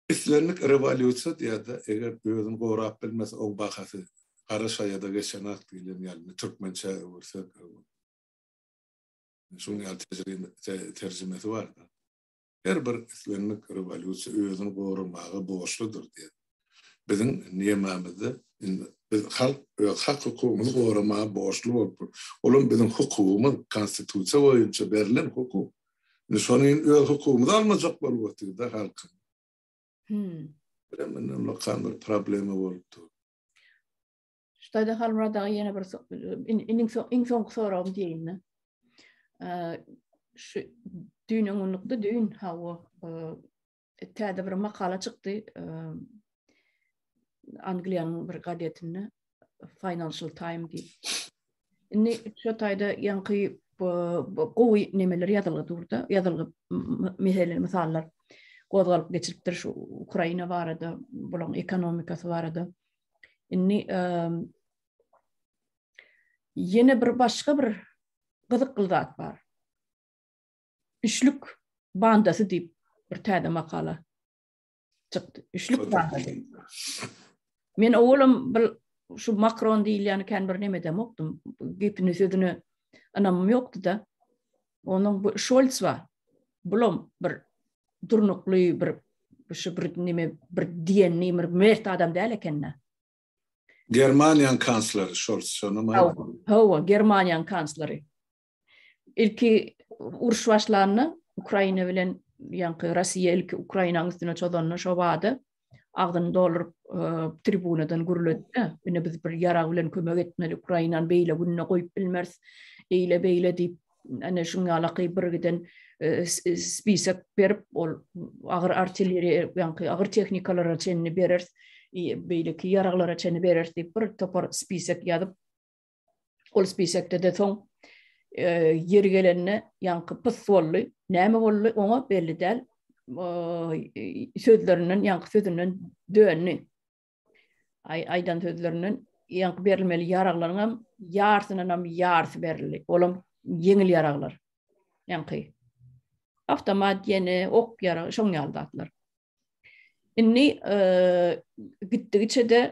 Islendik rewolýusiýa diýýär-de, eger özüni gorap bilmese, oň bahasy gara şaýa-da geçenak diýlen ýaly, türkmençä öwürsek. Şunuň ýaly terjimesi bar-da. Her bir islendik rewolýusiýa özüni goramaga borçludyr diýen. Biziň nemämizde indi biz halk öz hak-hukugymyzy goramaga borçly bolup dur. Olam biziň hukugymyz, konstitusiýa boýunça berlen hukuk. Indi şony indi öz hukugymyzy almajak bolup otyrda halkyň. Hmm. Birem indi ullakan bir problema bolup dur. Şu taýda Halmyrat aga ýene bir iň iň soňky soragym diýeýin. Şu düýn öňünlikde düýn hawa täze bir makala çykdy. Angliýanyň bir gazetinde Financial Times diýip. Indi şu taýda ýaňky gowy nemeler ýazylgy durda, ýazylgy mesele mysallar gozgalyp geçilipdir şu Ukraina barada, bularyň ekonomikasy barada. Indi ýene bir başga bir gyzykly zat bar. Üçlük bandasy diýip Bir täze makala çykdy. Üçlük bandasy. Men owalam bir şu Makron diýilýäni kän bir neme edemokdym. Gepini sözüne ynamym ýokdy-da. Onuň bu Şolz bar. Bulam bir durnukly bir şu bir neme bir diýenli bir mert adam däl eken-dä. Germaniýanyň kansleri Şolz şonam aýt. Hawa, Germaniýanyň kansleri. Ilki uruş başlanda Ukraina bilen ýaňky Russiýa ilki Ukrainanyň üstüne çozanda şo bada agzyny dolduryp e, tribunadan gürletdi. Ine biz bir ýarag bilen kömek etmeli, Ukrainany beýle gününe goýup bilmeris. Eýle beýle diýip, ene şuň ýalaky bir giden e, spisek berip, ol agyr artilleriýa, ýaňky agyr tehnikalara çenli bereris, beýleki ýaraglara çenli bereris diýip bir topar spisek ýazyp Ol spisekde-de soň e, ýeri gelende ýaňky pys boldy. Näme boldy oňa belli däl. Sözlerinden, ýaňky sözünden döndi. Aý, aýdan sözlerinden ýaňky berilmeli ýaraglaryň hem ýarsyndan hem ýarsy berildi. Olam ýeňil ýaraglar. Ýaňky awtomat ýene ok ýarag, şoň ýaly zatlar. Indi e, gitdigiçe-de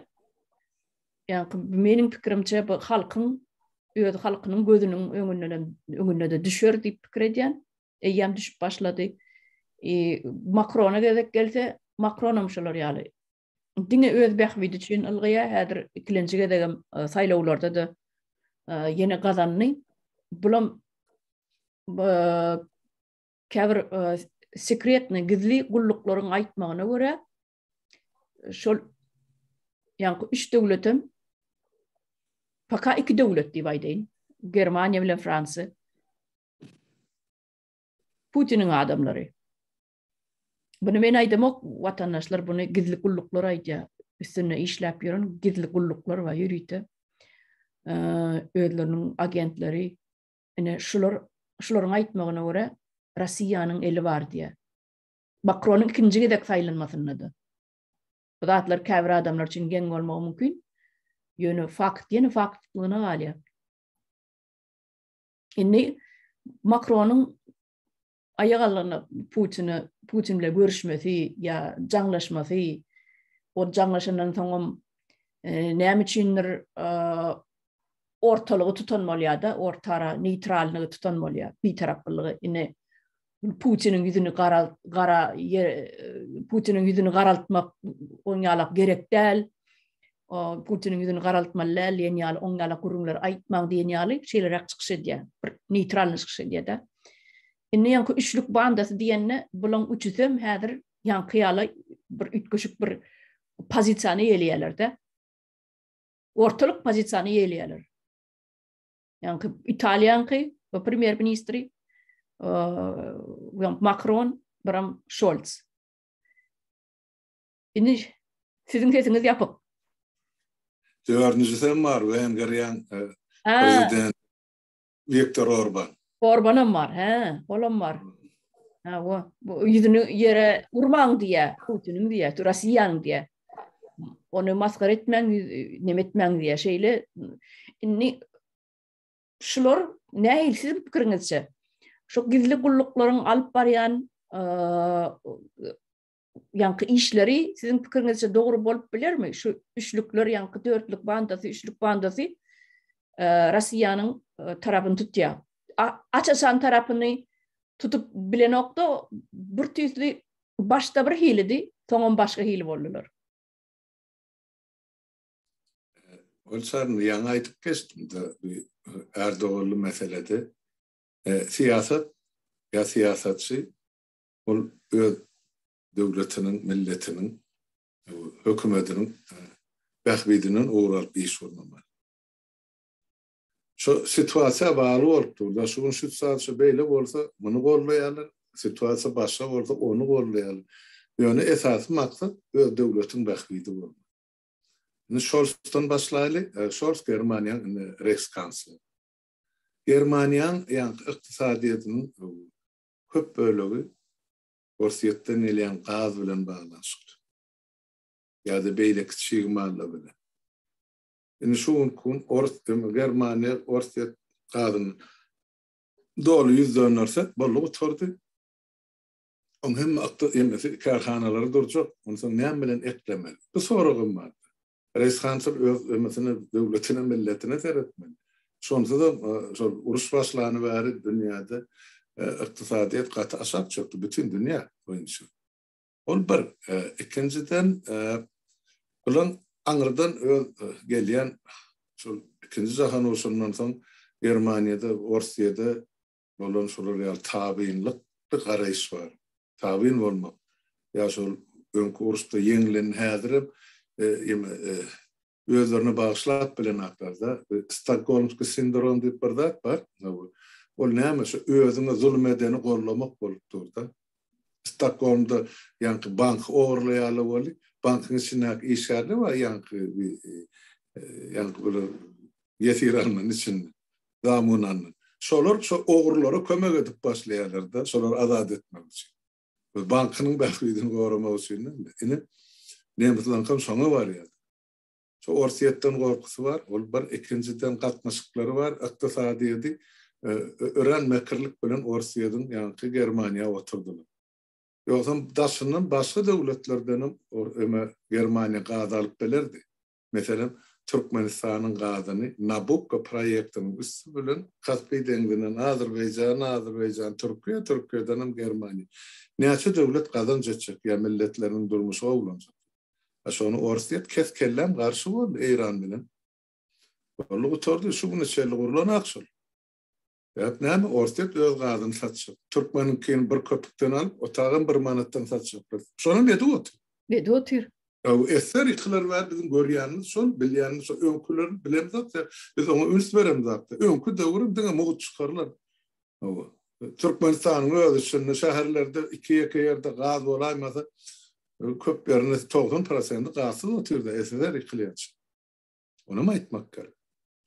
ýaňky meniň pikirimçe bu halkyň öz halkynyň gözüniň öňünden hem öňünde-de düşer diýip pikir edýän. Eýýäm düşüp başlady. E, Makrona gezek gelse, Makronam şolar ýaly. Diňe öz bähbidi üçin ylgaýar. Häzir ikilenji gezegem e, saýlawlarda-da e, ýene gazandy. Bulam e, käbir sekretny, gizli gulluklaryň aýtmagyna görä, şol ýaňky üç döwletem paka iki döwlet diýip aýdaýyn. Germaniýa bilen Fransiýa. Putiniň adamlary. Bunu men aýdamok, watandaşlar, bunu gizli gulluklar aýdýar. Üstünde işläp ýören gizli gulluklar bar ýörite. Özleriniň agentleri Ine şular şularyň aýtmagyna görä Rossiýanyň eli bar diýýär. Makronyň ikinji gezek saýlanmasynda-da. Bu zatlar käbir adamlar üçin geň bolmagy mümkin. Ýöne fakt ýene faktlygyna galýar. Indi Makronyň aýak alnyna Putine Putin bilen görüşmesi ýa jaňlaşmasy, ol jaňlaşandan soňam e, näme üçindir e, ortalygy tutan bolýar-da, ortara neýtralnygy tutan bolýar, bitaraplygy. Ine Putiniň ýüzüni gara gara Putiniň ýüzüni garaltmak oň ýalak gerek däl. Putiniň ýüzüni garaltmaly däl diýen ýaly, oň ýalak gürrüňler aýtmaň diýen ýaly şeýleräk çykyş edýär. Bir neýtralny çykyş edýär-de. Indi ýaňky üçlük bandasy diýende, bulaň üçüsem häzir ýaňky ýaly bir üýtgeşik bir pozisiýany eýeleýärler-de. Ortalyk pozisiýany eýeleýärler. Ýaňky Italiýaňky bu premýer ministri, Makron, biram Şolz. Indi siziň sesiňiz ýapyk. Dördünjisi hem bar, Wengeriýaň e, prezident Wiktor Orban. Orbanam bar, hä, olam bar. Ha, o bu ýüzüni ýere urmaň diýä, Putiniň diýä, Russiýanyň diýä. Ony masgara etmäň, neme etmäň diýä. Şeýle indi şular nähili siziň pikiriňizçe? Şu gizli gulluklaryň alyp barýan ýaňky işleri siziň pikiriňizçe dogry bolup bilermi? Şu üçlükler ýaňky dörtlük bandasy, üçlük bandasy e, Russiýanyň e, tarapyny tutýar. Aç-açan tarapyny tutup bilenokda bir tüýsli başda bir hilidi, soňam başga hili boldular. Ol çarny ýaňy aýdyp geçdim-de, Ärdoganly meselede e, syýasat ýa syýasatçy Ol öz döwletiniň, milletiniň, hökümetiniň bähbidinden ugur alyp iş gurnamaly. Şu situasiýa bagly bolup dur. Şu gün şu situasiýa beýle bolsa, muny goldaýarlar, situasiýa başga bolsa, ony goldaýarlar. Ýöne esasy maksat öz döwletiň bähbidi bolmaly. Indi Şolsdan başlaýly. Şols Germaniýanyň indi reýhskansleri. Germaniýanyň ýaňky ykdysadyýetiniň köp bölegi Orsýetden gelýän gaz bilen baglanyşykly ýa-da beýleki çig mallar bilen. Indi şu günki gün Ors, Germaniýa Orsýet gazyny doly 100 dönderse, boldy gutardy. Oň hemme ykdy kärhanalary durjak, onsoň näme bilen eklemeli? Bu soragam bar. Reýhskanser öz ömesine, döwletine, milletine seretmeli. Şonsuzam şol uruş başlany bäri dünýäde ykdysadyýet gaty aşak çökdi, bütin dünýä boýunça. Ol bir. Ikinjiden, bulaň aňyrdan öz gelýän şol ikinji jahan urşundan soň Germaniýada, Orsýede bolan şolar ýaly tabynlykly garaýyş bar. Tabyn bolmak. Ýa şol öňki uruşda ýeňilen häzirem özlerine bagyşlap bilenaklarda Stokgolmskiý sindrom diýip bir zat bar. Ol näme şu özüňe zulum edeni gollamak bolup dur-da. Stokgolmda ýaňky banky ogurlaýarlar weli, bankyň içindäki işgärler bar ýaňky ýaňky bular ýesir alnan içinde. Zamunandan. Şolar şo ogrulara kömek edip başlaýarlar-da, şolary azat etmek üçin. Öz bankynyň bähbidini goramak üçin däl-de. Ine, nemslaňkam şoňa barýar. Şo Orsýetden gorkusy bar, ol bir, ikinjiden gatnaşyklary bar, ykdysadyýeti örän mekirlik bilen Orsýetiň ýaňky Germaniýa oturdylar. Ýogsam daşyndan başga döwletlerdenem öme Germaniýa gaz alyp bilerdi. Meselem, Türkmenistanyň gazyny Nabukko proýektiniň üsti bilen Kaspi deňzinden Azerbaýjana, Azerbaýjan Türkiýä, Türkiýedenem Germaniýa. Näçe döwlet gazanç etjek ýa milletleriniň durmuşy gowulanjak. A şony Orsýet kes-kelläm garşy boldy Eýran bilen. Boldy gutardy, şu güne çenli gurlanak şol. Sebäp näme? Orsýet öz gazyny satjak. Türkmeniňkini bir köpükden alyp, otagam bir manatdan satjaklar. Şonam edip otyr. Edip otyr. Eser ýykylar bäri biziň görýänimiz şol, bilýänimiz şol. Öňkülerini bilemzok, biz oňa üns beremzok. Öňki döwürem diňe mugt çykarylar. Hawa. Türkmenistanyň öz içinde şäherlerde iki-ýeke ýerde gaz bolaýmasa, köp ýerinde 90 prosenti gazsyz otyrda, SSR ýykylýança. Onam aýtmak gerek.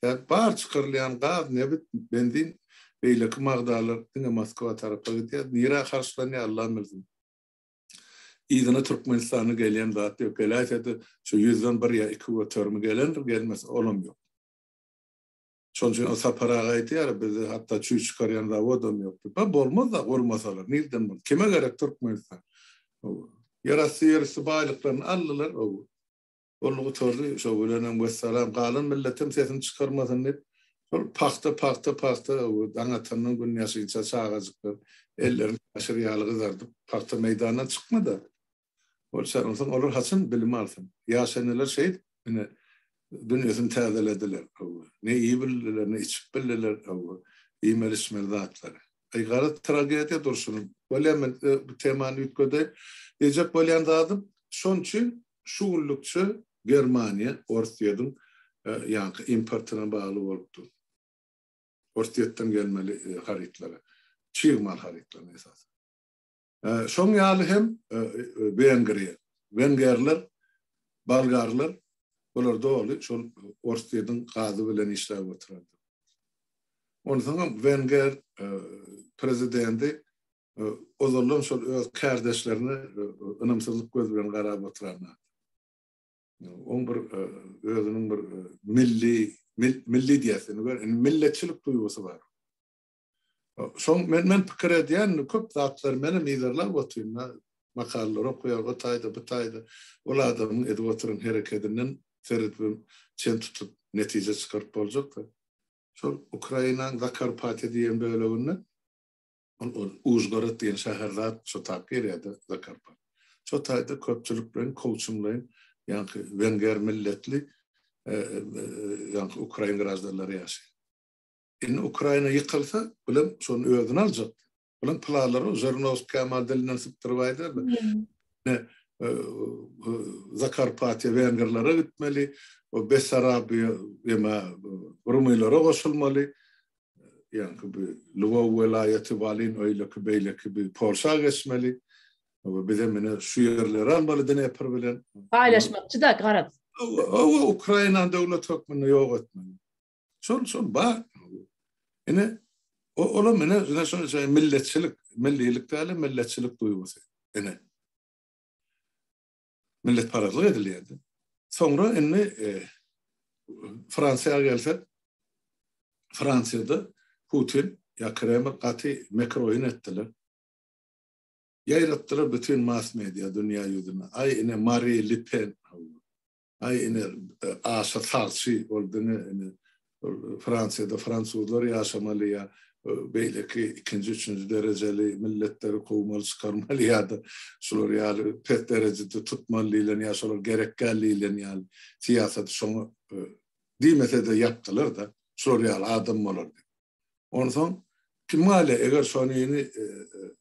Sebäp bar çykarylýan gaz, nebit, benzin, beýleki magdalar diňe Moskwa tarapa gidýär. Nirä harçlanýar, Allam bilsin. Yzyna Türkmenistana gelýän zat ýok. Geläýse-de şu ýüzden bir ýa iki göterimi gelendir, gelmese olam ýok. Şonuň üçin o Sapar aga aýdýar, bizde hatda çüý çykarýan zawodam ýok diýip. Ba bolmaz-da gurmasalar, nirden bolsun? Kime gerek Türkmenistan? Ýerasty, ýerüsti baýlyklaryny aldylar. Boldy gutardy, şo bilenem wessalam, galan milletem sesini çykarmasyn diýip, şol pagta, pagta, pagta, daň atandan gün ýaşynça çagajyklar ellerini çaşyr ýaly gyzardyp, pagta meýdandan çykmady. Ol onsoň olar haçan bilim alsyn? Ýaş eneler şeýdip, ine, dünýesini täzelediler. Ne iýip bildiler, ne içip bildiler, iýmeli-içmeli zatlary. Aý, garaz, tragediýa durşuny. Bolýar, men bu temany üýtgedeýin. Diýjek bolýan zadym, şonuň üçin Şu günlükçe Germaniýa Orsýetiň ýaňky importyna bagly bolup dur. Orsýetden gelmeli harytlara, çig mal harytlaryna esasan. Şoň ýaly hem Wengriýa. Wengerler, bolgarlar bular doly şol Orsýetiň gazy bilen işläp oturan. Onsoňam wenger prezidenti ozaldan şol öz kärdeşlerine ynamsyzlyk göz bilen garap oturan adam. Oň bir özüniň bir milli milli diýýäs indi gör, indi milletçilik duýgusy bar. Şoň men men pikir edýän köp zatlary menem yzarlap otyryn. Makalalar okaýar, o taýda, bu taýda. Ol adamyň edip oturan herekedinden seredip çen tutup netije çykaryp boljak-da. Şol Ukrainanyň Zakarpatýa diýen böleginde Ol Užgorod diýen şäher zat şo tap girýärdi Zakarpat. Şo taýda köpçülikleýin, kowçumlaýyn ýaňky wenger milletli ýaňky ukrain graždanlary ýaşaýar. Indi Ukraina ýykylsa, bulam şony özüne aljak. Bulam planlary Žirnowskiý Kemal dilinden sypdyryp aýdardy. Ne Zakarpatýa wengerlere gitmeli, o Bessarabiýa ýa rumylara goşulmaly. Ýaňky bu Lwow welaýaty, Walin öýleki beýleki bir Polşa geçmeli. We bizem ine şu ýerleri almaly Dnepr bilen. Paýlaşmakçy-da garaz. Hawa, Ukrainany döwlet hökmünde ýok etmeli. Şol, şol bar. Ine, olam ine, ine şol şey milletçilik, millilik däl, milletçilik duýgusy. Ine. Milletparazlyk edilýärdi. Soňra indi e, Fransiýa gelsek, Fransiýada Putin ýa Kreml gaty mekir oýun etdiler. Ýaýratdylar bütin mass media dünýä ýüzüne. Aý ine Mari Le Pen. Aý ine aşa sagçy ol diňe ine Fransiýada fransuzlar ýaşamaly ýa beýleki ikinji, üçünji derejeli milletleri kowmaly çykarmaly ýa-da şular ýaly pes derejede tutmaly diýlen ýa şolar gerek däl diýlen ýaly syýasaty şoňa diýmese-de ýapdylar-da şular ýaly adam bolar diýip. Onsoň kim galýar eger şonyny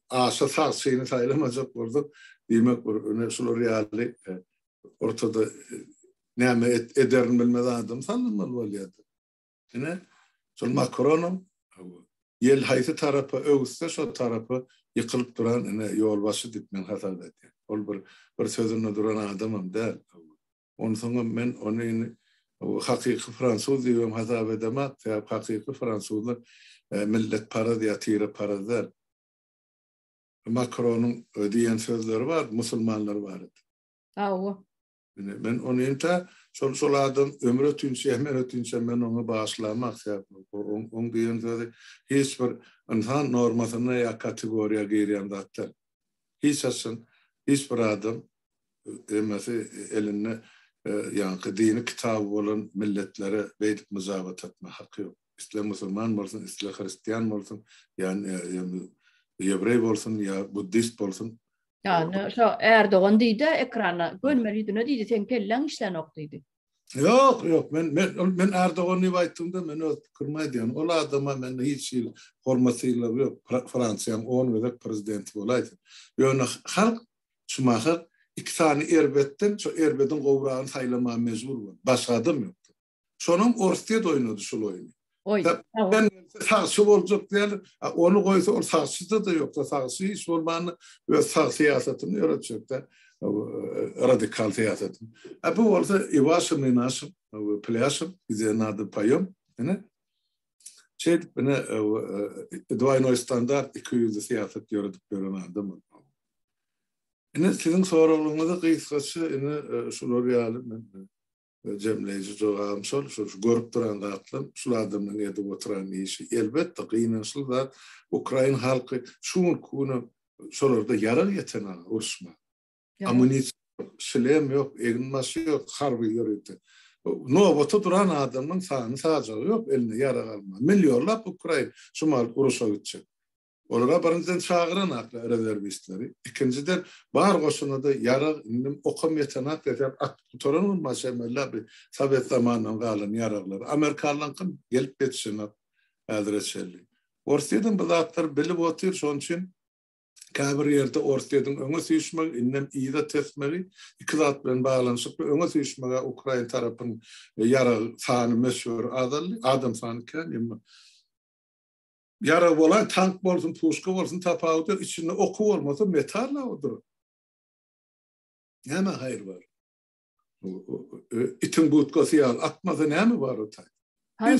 aşa sagçyny saýlamajak bolsak diýmek bir ine şular ýaly ortada näme ederini bilmez adam salynmaly bolýardy. Ine, şol Makronam ýel haýsy tarapa öwüsse şo tarapa ýykylyp duran ine ýolbaşçy diýip men hasap edýän. Ol bir bir sözünde duran adamam däl. Onsoňam men ony indi hakyky fransuz diýibem hasap edemak, sebäp hakyky fransuzlar milletparaz ýa tireparaz däl. Makronyň diýen sözleri bar, musulmanlar barada. Hawa. Ine, men ony entä şol şol adam ömür ötünçä, men ötünçä men oňa bagyşlamak sebäp oň oň diýen sözi hiç bir ynsan normasyna ýa kategoriýa girýän zat däl. Hiç haçan hiç bir adam hemmesi elinde ýaňky dini kitaby bolan milletlere beýdip myjabat etme haky ýok. Isle musulman bolsun, isle hristian bolsun, ýa ýewreý bolsun, ýa buddist bolsun. Ýa şo Erdogan diýdi ekrana, gönmeli ýüzüne diýdi, seň kelläň işlänok diýdi. Ýok, ýok, men men men Erdogan diýip aýtdymda, men öz pikirimi aýdýan. Ol adama mende hiç hili hormat sylag ýok. Fransiýanyň 10 gezek prezidenti bolaýsyn. Ýöne halk şu mahal iki sany erbetden şo erbediň gowragyny saýlamaga mejbur boldy. Başga adam ýokdy. Şonam Orsýet oýnady şul oýny. Oý. Ben sagçy boljak diýýärler. Ony goýsa ol sagçyda-da ýok-da, sagçy hiç bolmanda öz sag syýasatyny ýöretjek-de, radikal syýasatyny. A bu bolsa i waşym, i našim, plýaşym, gde nado poýom. Ine. Şeýdip ine dwaýnoý standart, ikiýüzli syýasat ýöredip ýören adam ol. Ine siziň soraglaryňyza gysgaça ine şular ýaly men Jemleýji jogabym şol, şu görüp duran zatlam, şul adamlaryň edip oturan işi. Elbetde, gynançly zat, ukrain halky şu günki günem şolarda ýarag ýetenok uruşma. Amunisiýa ýok, şlem ýok, eginbaşy ýok, harby ýörite. Nobata duran adamlaryň sany-sajagy ýok eline ýarag almaga. Millionlap ukrain şu mahal uruşa gitjek. Olara birinjiden çagyranaklar rezerwistleri, ikinjiden bar goşuna-da ýarag indem okam ýetenak desem atyp gutaran bolmaz şemella bi sowet zamanyndan galan ýaraglary. Amerikanlaňkam gelip ýetişenok häzire çenli. Orsýedem bu zatlary bilip otyr şonuň üçin käbir ýerde Orsýediň öňe süýşmegi indem yza tesmegi iki zat bilen baglanyşykly öňe süýşmeg-ä ukrain tarapyň ýarag sany möçberi azaldy adam sany kän emma Ýarag bolaý, tank bolsun, puşka bolsun tapawudy ýok, içinde oky bolmasa metal-a o duran. Näme haýyr bar? Itiň budkasy ýaly atmasa näme bar o taýda? Hany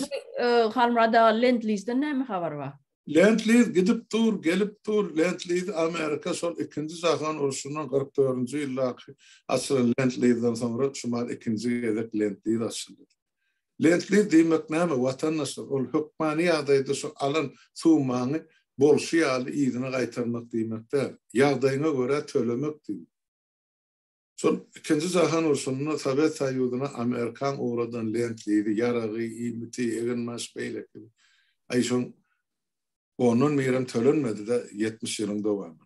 Halmyrat aga Lend-Lizden näme habar bar? Lend-Liz gidip dur, gelip dur. Lend-Liz Amerika şol ikinji jahan urşundan 44-nji ýyldaky açylan Lend-Lizden soňra şumal ikinji gezek Lend-Liz açyldy. Lend-liz diýmek näme, watandaşlar? Ol hökmany ýagdaýda şu alan summaňy bolşy ýaly yzyna gaýtarmak diýmek däl. Ýagdaýyňa görä tölemek diýmek. Şol Ikinji jahan urşunda Sowet Soýuzyna Amerikaň ugradan lend-lizi, ýaragy, iýmiti, eginbaş, beýleki, aý şoň ondan birem tölenmedi-de 70 ýylyň dowamynda.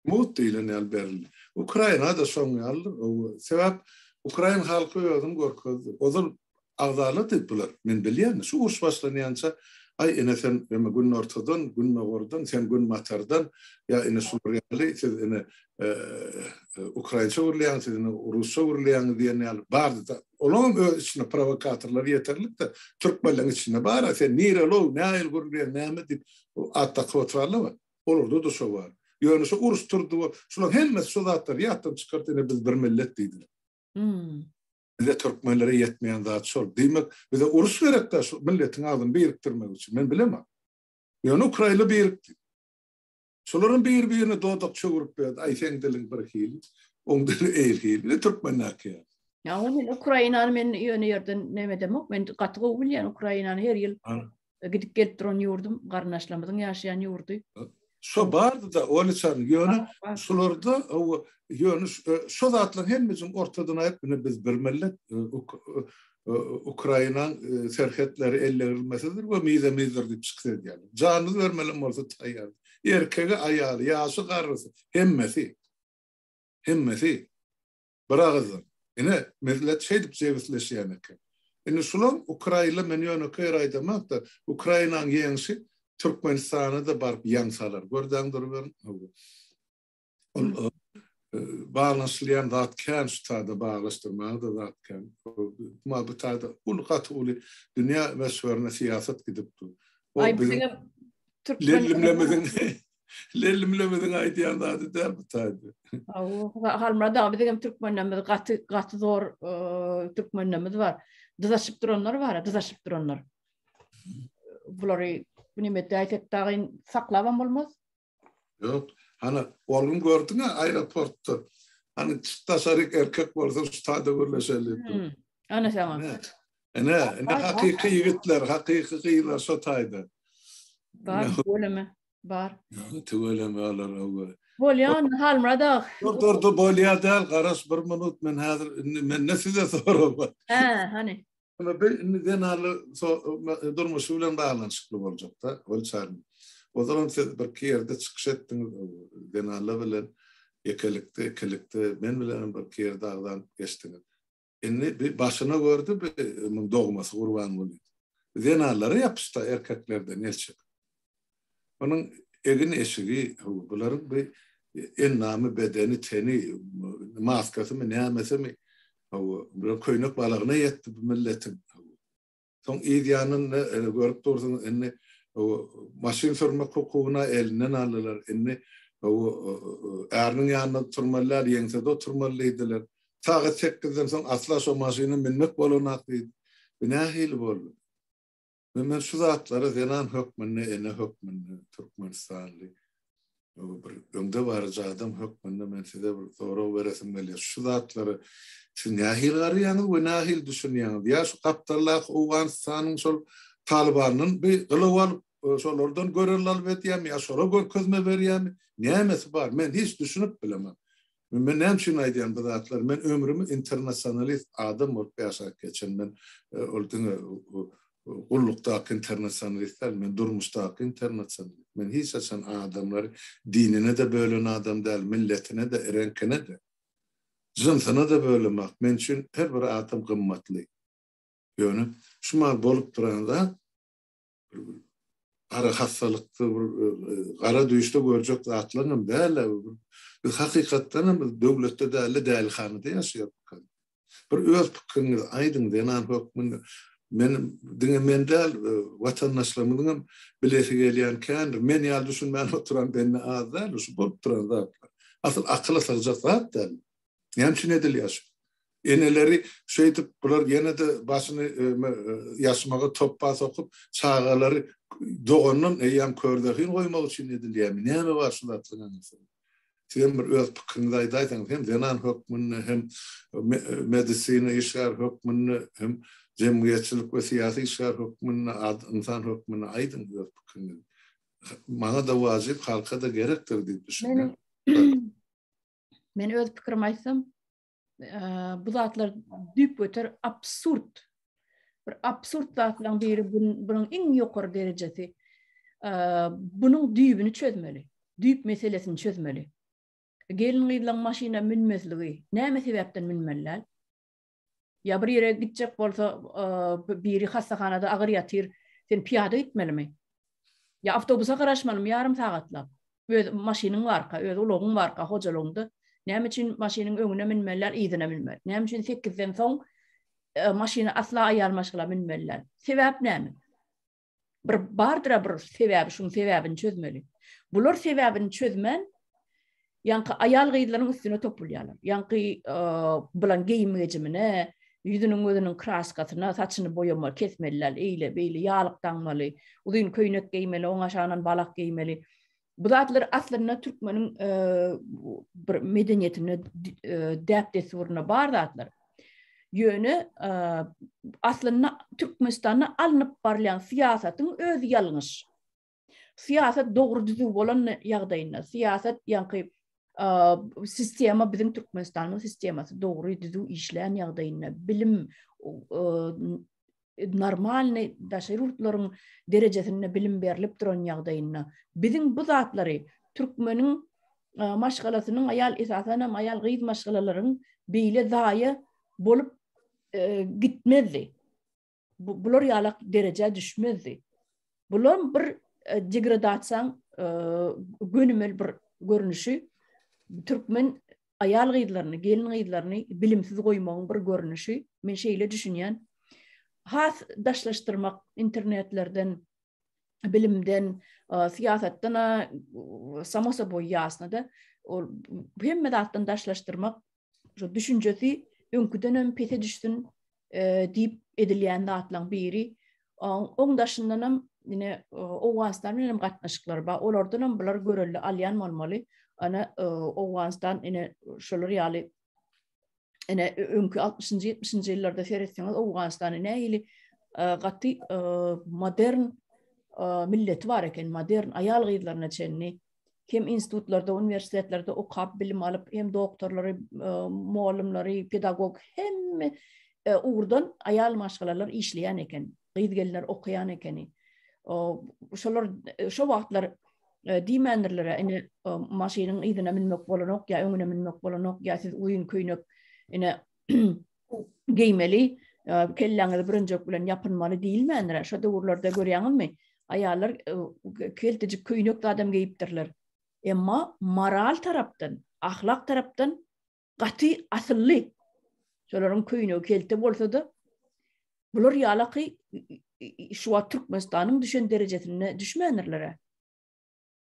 Mugt diýlen ýaly berildi. Ukraina-da şoň ýalydyr. Sebäp ukrain halky özüni görkezdi. Ozal agzalady bular. Men bilýän, şu uruş başlanýança, aý ine sen eme günortadan, gündogardan, sen günbatardan, ýa ine şular ýaly siz ine ukrainça gürleýäňiz, siz ine rusça gürleýäňiz diýen ýaly bardy-da. Olaňam öz içinde prowokatorlar ýeterlik-de, türkmenleň içinde bar-a, sen nireli-ow, nähili gürleýäň, näme diýip at dakyp oturanlar bar. Olarda-da şo bar. Ýöne şo uruş turdy, şularyň hemmesi şo zatlary ýatdan çykardy, ine biz bir millet diýdiler. Bize türkmenlere ýetmeýän zat şol. Diýmek, bize uruş gerek-dä şu milletiň agzyny birikdirmek üçin. Men bilemok. Ýöne ukrainler birikdi. Şolaram bir-birine dodak çöwrüp berdi. Aý seň diliň bir hili, oň dili eýl hili. Ine türkmendäki ýaly. Ýa men Ukrainany men ýöne ýerden neme edemok. Men gaty gowy bilýän Ukrainany her ýyl gidip gelip duran ýurdum, garyndaşlarymyzyň ýaşaýan ýurdy. Şo bardy-da, Oliçan, ýöne şularda ýöne şo zatlaryň hemmesini ortadan aýryp, ine biz bir millet, Ukrainaň serhetleri ellerilmesidir we mizemizdir diýip çykyş edýärler. Janyny bermelem bolsa taýýar. Erkegi, aýaly, ýaşy, garrysy, hemmesi. Hemmesi. Bir agyzdan. Ine, millet şeýdip jebisleşýän eken. Indi şular Ukraina men ýönekeý ýer aýdamak-da, Ukrainanyň ýeňşi Türkmenistana-da baryp ýaň salar. Gördäň duruberiň. Ol baglanyşylýan zat kän şu taýda baglaşdyrmaga-da zat kän. Ma bu taýda uly gaty uly dünýä möçberinde syýasat gidip dur. Aý biziňem türkmen lellimlemiziň lellimlemiziň aýdýan zady däl bu taýda. Halmyrat aga biziňem türkmenlerimiz gaty gaty zor türkmenlerimiz bar. Dyzaşyp duranlar bar, dyzaşyp duranlar. Bulary bu neme däýsek dagyn saklabam bolmaz. Ýok. Hany, ol gün gördüň-ä aeroportda. Hany, çyk daşaryk erkek bolsa şu taýda gürleşeli diýip. Hmm. Ana saňa. Ine, ine hakyky ýigitler, hakyky gyzlar şo taýda. Bar, tüweleme, bar. Tüweleme olar owa. Bolýan, Halmyrat aga. Dur, dur, dur, bolýar däl, garaş bir minut, men häzir indi mende size sorag bar. Hä, hany. Ýöne bu indi zenanlar durmuşy bilen baglanyşykly boljak-da, ol çaryn. Ozalam siz birki ýerde çykyş etdiňiz, zenanlar bilen ýekelikde, ikilikde, men bilen hem birki ýerde agzanyp geçdiňiz. Indi bir başyna gördi bu muň dogmasy Gurbanguly. Zenanlara ýapyşdy erkeklerden el çekip. Onuň egin-eşigi, bularyň bu endamy, bedeni, teni, maskasymy, nämesimi, hawa, bular köýnek balagyna ýetdi bu milletiň. Soň yz ýanynda görüp dursuňyz, indi maşyn sürmek hukugyny elinden aldylar. Indi hawa, äriniň ýanynda oturmaly däl, ýeňsede oturmaly diýdiler. Sagat sekizden soň asla şo maşyna münmek bolanok diýdi. Bu nähili boldy? We men şu zatlary zenan hökmünde, ene hökmünde, türkmenistanly bir öňde baryjy adam hökmünde men size bir sorag beresim gelýär. Şu zatlara siz nähili garaýaňyz we nähili düşünýäňiz? Ýa şu gapdaldaky Owganystanyň şol Talybandan bir gylaw alyp, şolardan görelde alyp edýärmi ýa şolara görkezme berýärmi? Nämesi bar? Men hiç düşünip bilemok. Men näme üçin aýdýan bu zatlary? Men ömrümi internasionalist adam bolup ýaşap geçen. Men ol diňe gullukdaky internasionalist däl, men durmuşdaky internasionalist. Men hiç haçan adamlary dinine-de bölen adam däl, milletine-de, reňkine-de, jynsyna-da bölemak. Men üçin her bir adam gymmatly. Ýöne şu mal bolup duran zat gara hassalykda bir gara düýşde görjek zatlaryňam däl-ä. Biz hakykatdan hem biz döwletde däl-de dälihanada ýaşaýarys. Bir öz pikiriňizi aýdyň zenan hökmünde. Men diňe men däl, watandaşlarymyzyň hem bilesi gelýän kändir. Men ýaly düşünmän oturan bende az däl, şu bolup duran zatlar. Asyl akyla sygjak zat däl. Näme üçin edilýär şu? Eneleri şeýdip bular ýene-de başyny ýaşmaga topba sokup, çagalary dogandan eýýäm körzehin goýmak üçin edilýärmi? Näme bar şu zatlaryň aňyrsynda? Siz hem bir öz pikiriňizi aýdaýsaňyz, hem zenan hökmünde, hem medisina işgäri hökmünde, hem jemgyýetçilik we syýasy işgär hökmünde, ynsan hökmünde aýdyň öz pikiriňizi. Maňa-da wajyp, halka-da gerekdir diýip düşünýän. Men öz pikirimi aýtsam, bu zatlar düýpgöter absurd. Bir absurd zatlaryň biri bunuň iň ýokary derejesi. Bunuň düýbüni çözmeli. Düýp meselesini çözmeli. Gelin-gyzlaryň maşyna münmezligi näme sebäpden münmeli däl? Ýa bir ýere gitjek bolsa, biri hassahanada agyr ýatyr, sen pyýada gitmelimi? Ýa awtobusa garaşmalymy ýarym sagatlap? Öz maşynyň barka, öz ulagyň barka hojalygyňda näme üçin maşynyň öňüne münmeli däl, yzyna münmeli? Näme üçin sekizden soň maşyna asla aýal maşgala münmeli däl? Sebäp näme? Bir bardyr-a bir sebäbi, şuň sebäbini çözmeli. Bular sebäbini çözmän, ýaňky aýal-gyzlaryň üstüne topulýarlar. Ýaňky bulan geýim-gejimine, ýüzüniň gözüniň kraskasyna, saçyny boýamaly, kesmeli däl, eýle, beýle ýalyk daňmaly, uzyn köýnek geýmeli, oň aşagyndan balak geýmeli. Bu zatlar aslynda türkmeniň bir medeniýetinde, däp-dessurynda bar zatlar. Ýöne aslynda Türkmenistanda alnyp barylýan syýasatyň özi ýalňyş. Syýasat dogry düzüw bolan ýagdaýynda, syýasat ýaňky sistema biziň Türkmenistanyň sistemasy dogry düzüw işlän ýagdaýynda, bilim normalny daşary ýurtlaryň derejesinde bilim berlip duran ýagdaýynda biziň bu zatlary türkmeniň maşgalasynyň aýal esasan hem aýal gyz maşgalalaryň beýle zaýa bolup gitmezdi. Bular ýalak derejä düşmezdi. Bular bir degradasiýaň gönümel bir görnüşi türkmen aýal gyzlaryny, gelin gyzlaryny bilimsiz goýmagyň bir görnüşi. Men şeýle düşünýän. Has daşlaşdyrmak internetlerden, bilimden, syýasatdan samo soboý ýasna-da, ol hemme zatdan daşlaşdyrmak şu düşünjesi öňküdenem pese düşsün diýip edilýän zatlaryň biri. Oň daşyndanam ine Owganystan bilen hem gatnaşyklar bar. Olardan hem bular görelde alýan bolmaly. Ana Owganystan ine şolar ýaly ine öňki 60-njy 70-nji ýyllarda seretseňiz Owganystany nähili gaty modern milleti bar eken, modern aýal gyzlaryna çenli hem institutlarda, uniwersitetlerde okap bilim alyp, hem doktorlary, mugallymlary, pedagog hemme ugurdan aýal maşgalalar işleýän eken. Gyz-gelinler okaýan ekeni. Şolar şo wagtlar diýmändirler, ine maşynyň yzyna münmek bolanok ýa öňüne münmek bolanok ýa siz uzyn köýnek ine geýmeli, kelläňizi bürünjek bilen ýapynmaly diýilmändir. Şo döwürlerde görýäňizmi? Aýallar keltejik köýnek zadam geýipdirler. Emma moral tarapdan, ahlak tarapdan gaty asylly. Şolaryň köýnegi kelte bolsa-da, bular ýalaky şu wagt Türkmenistanyň düşen derejesinde düşmändirler.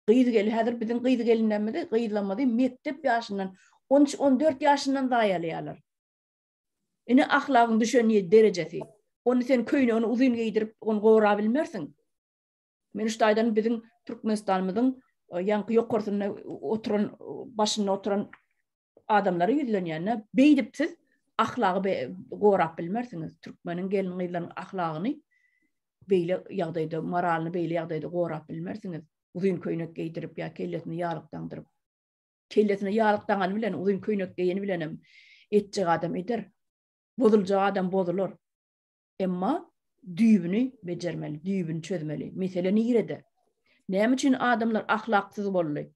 Gyz gel häzir biziň gyz gelinlerimizi, gyzlarymyzy mekdep ýaşyndan, 13-14 ýaşyndan zaýalaýarlar. Ine ahlagyň düşen derejesi. Ony sen köýnegini uzyn geýdirip, ony gora bilmersiň. Men şu taýdan biziň Türkmenistanymyzyň e, ýaňky ýokarsynda oturan, başynda oturan adamlara ýüzlenýän-de, beýdip siz ahlagy gorap bilmersiňiz. Türkmeniň gelin-gyzlarynyň ahlagyny beýle ýagdaýda, moralyny beýle ýagdaýda gorap bilmersiňiz. Uzyn köýnek geýdirip ýa kellesine ýalyk daňdyryp. Kellesine ýalyk daňany bilen, uzyn köýnek geýeni bilen hem etjek adam eder. Bozuljak adam bozular. Emma düýbüni bejermeli, düýbüni çözmeli. Mesele nirede? Näme üçin adamlar ahlaksyz boldy?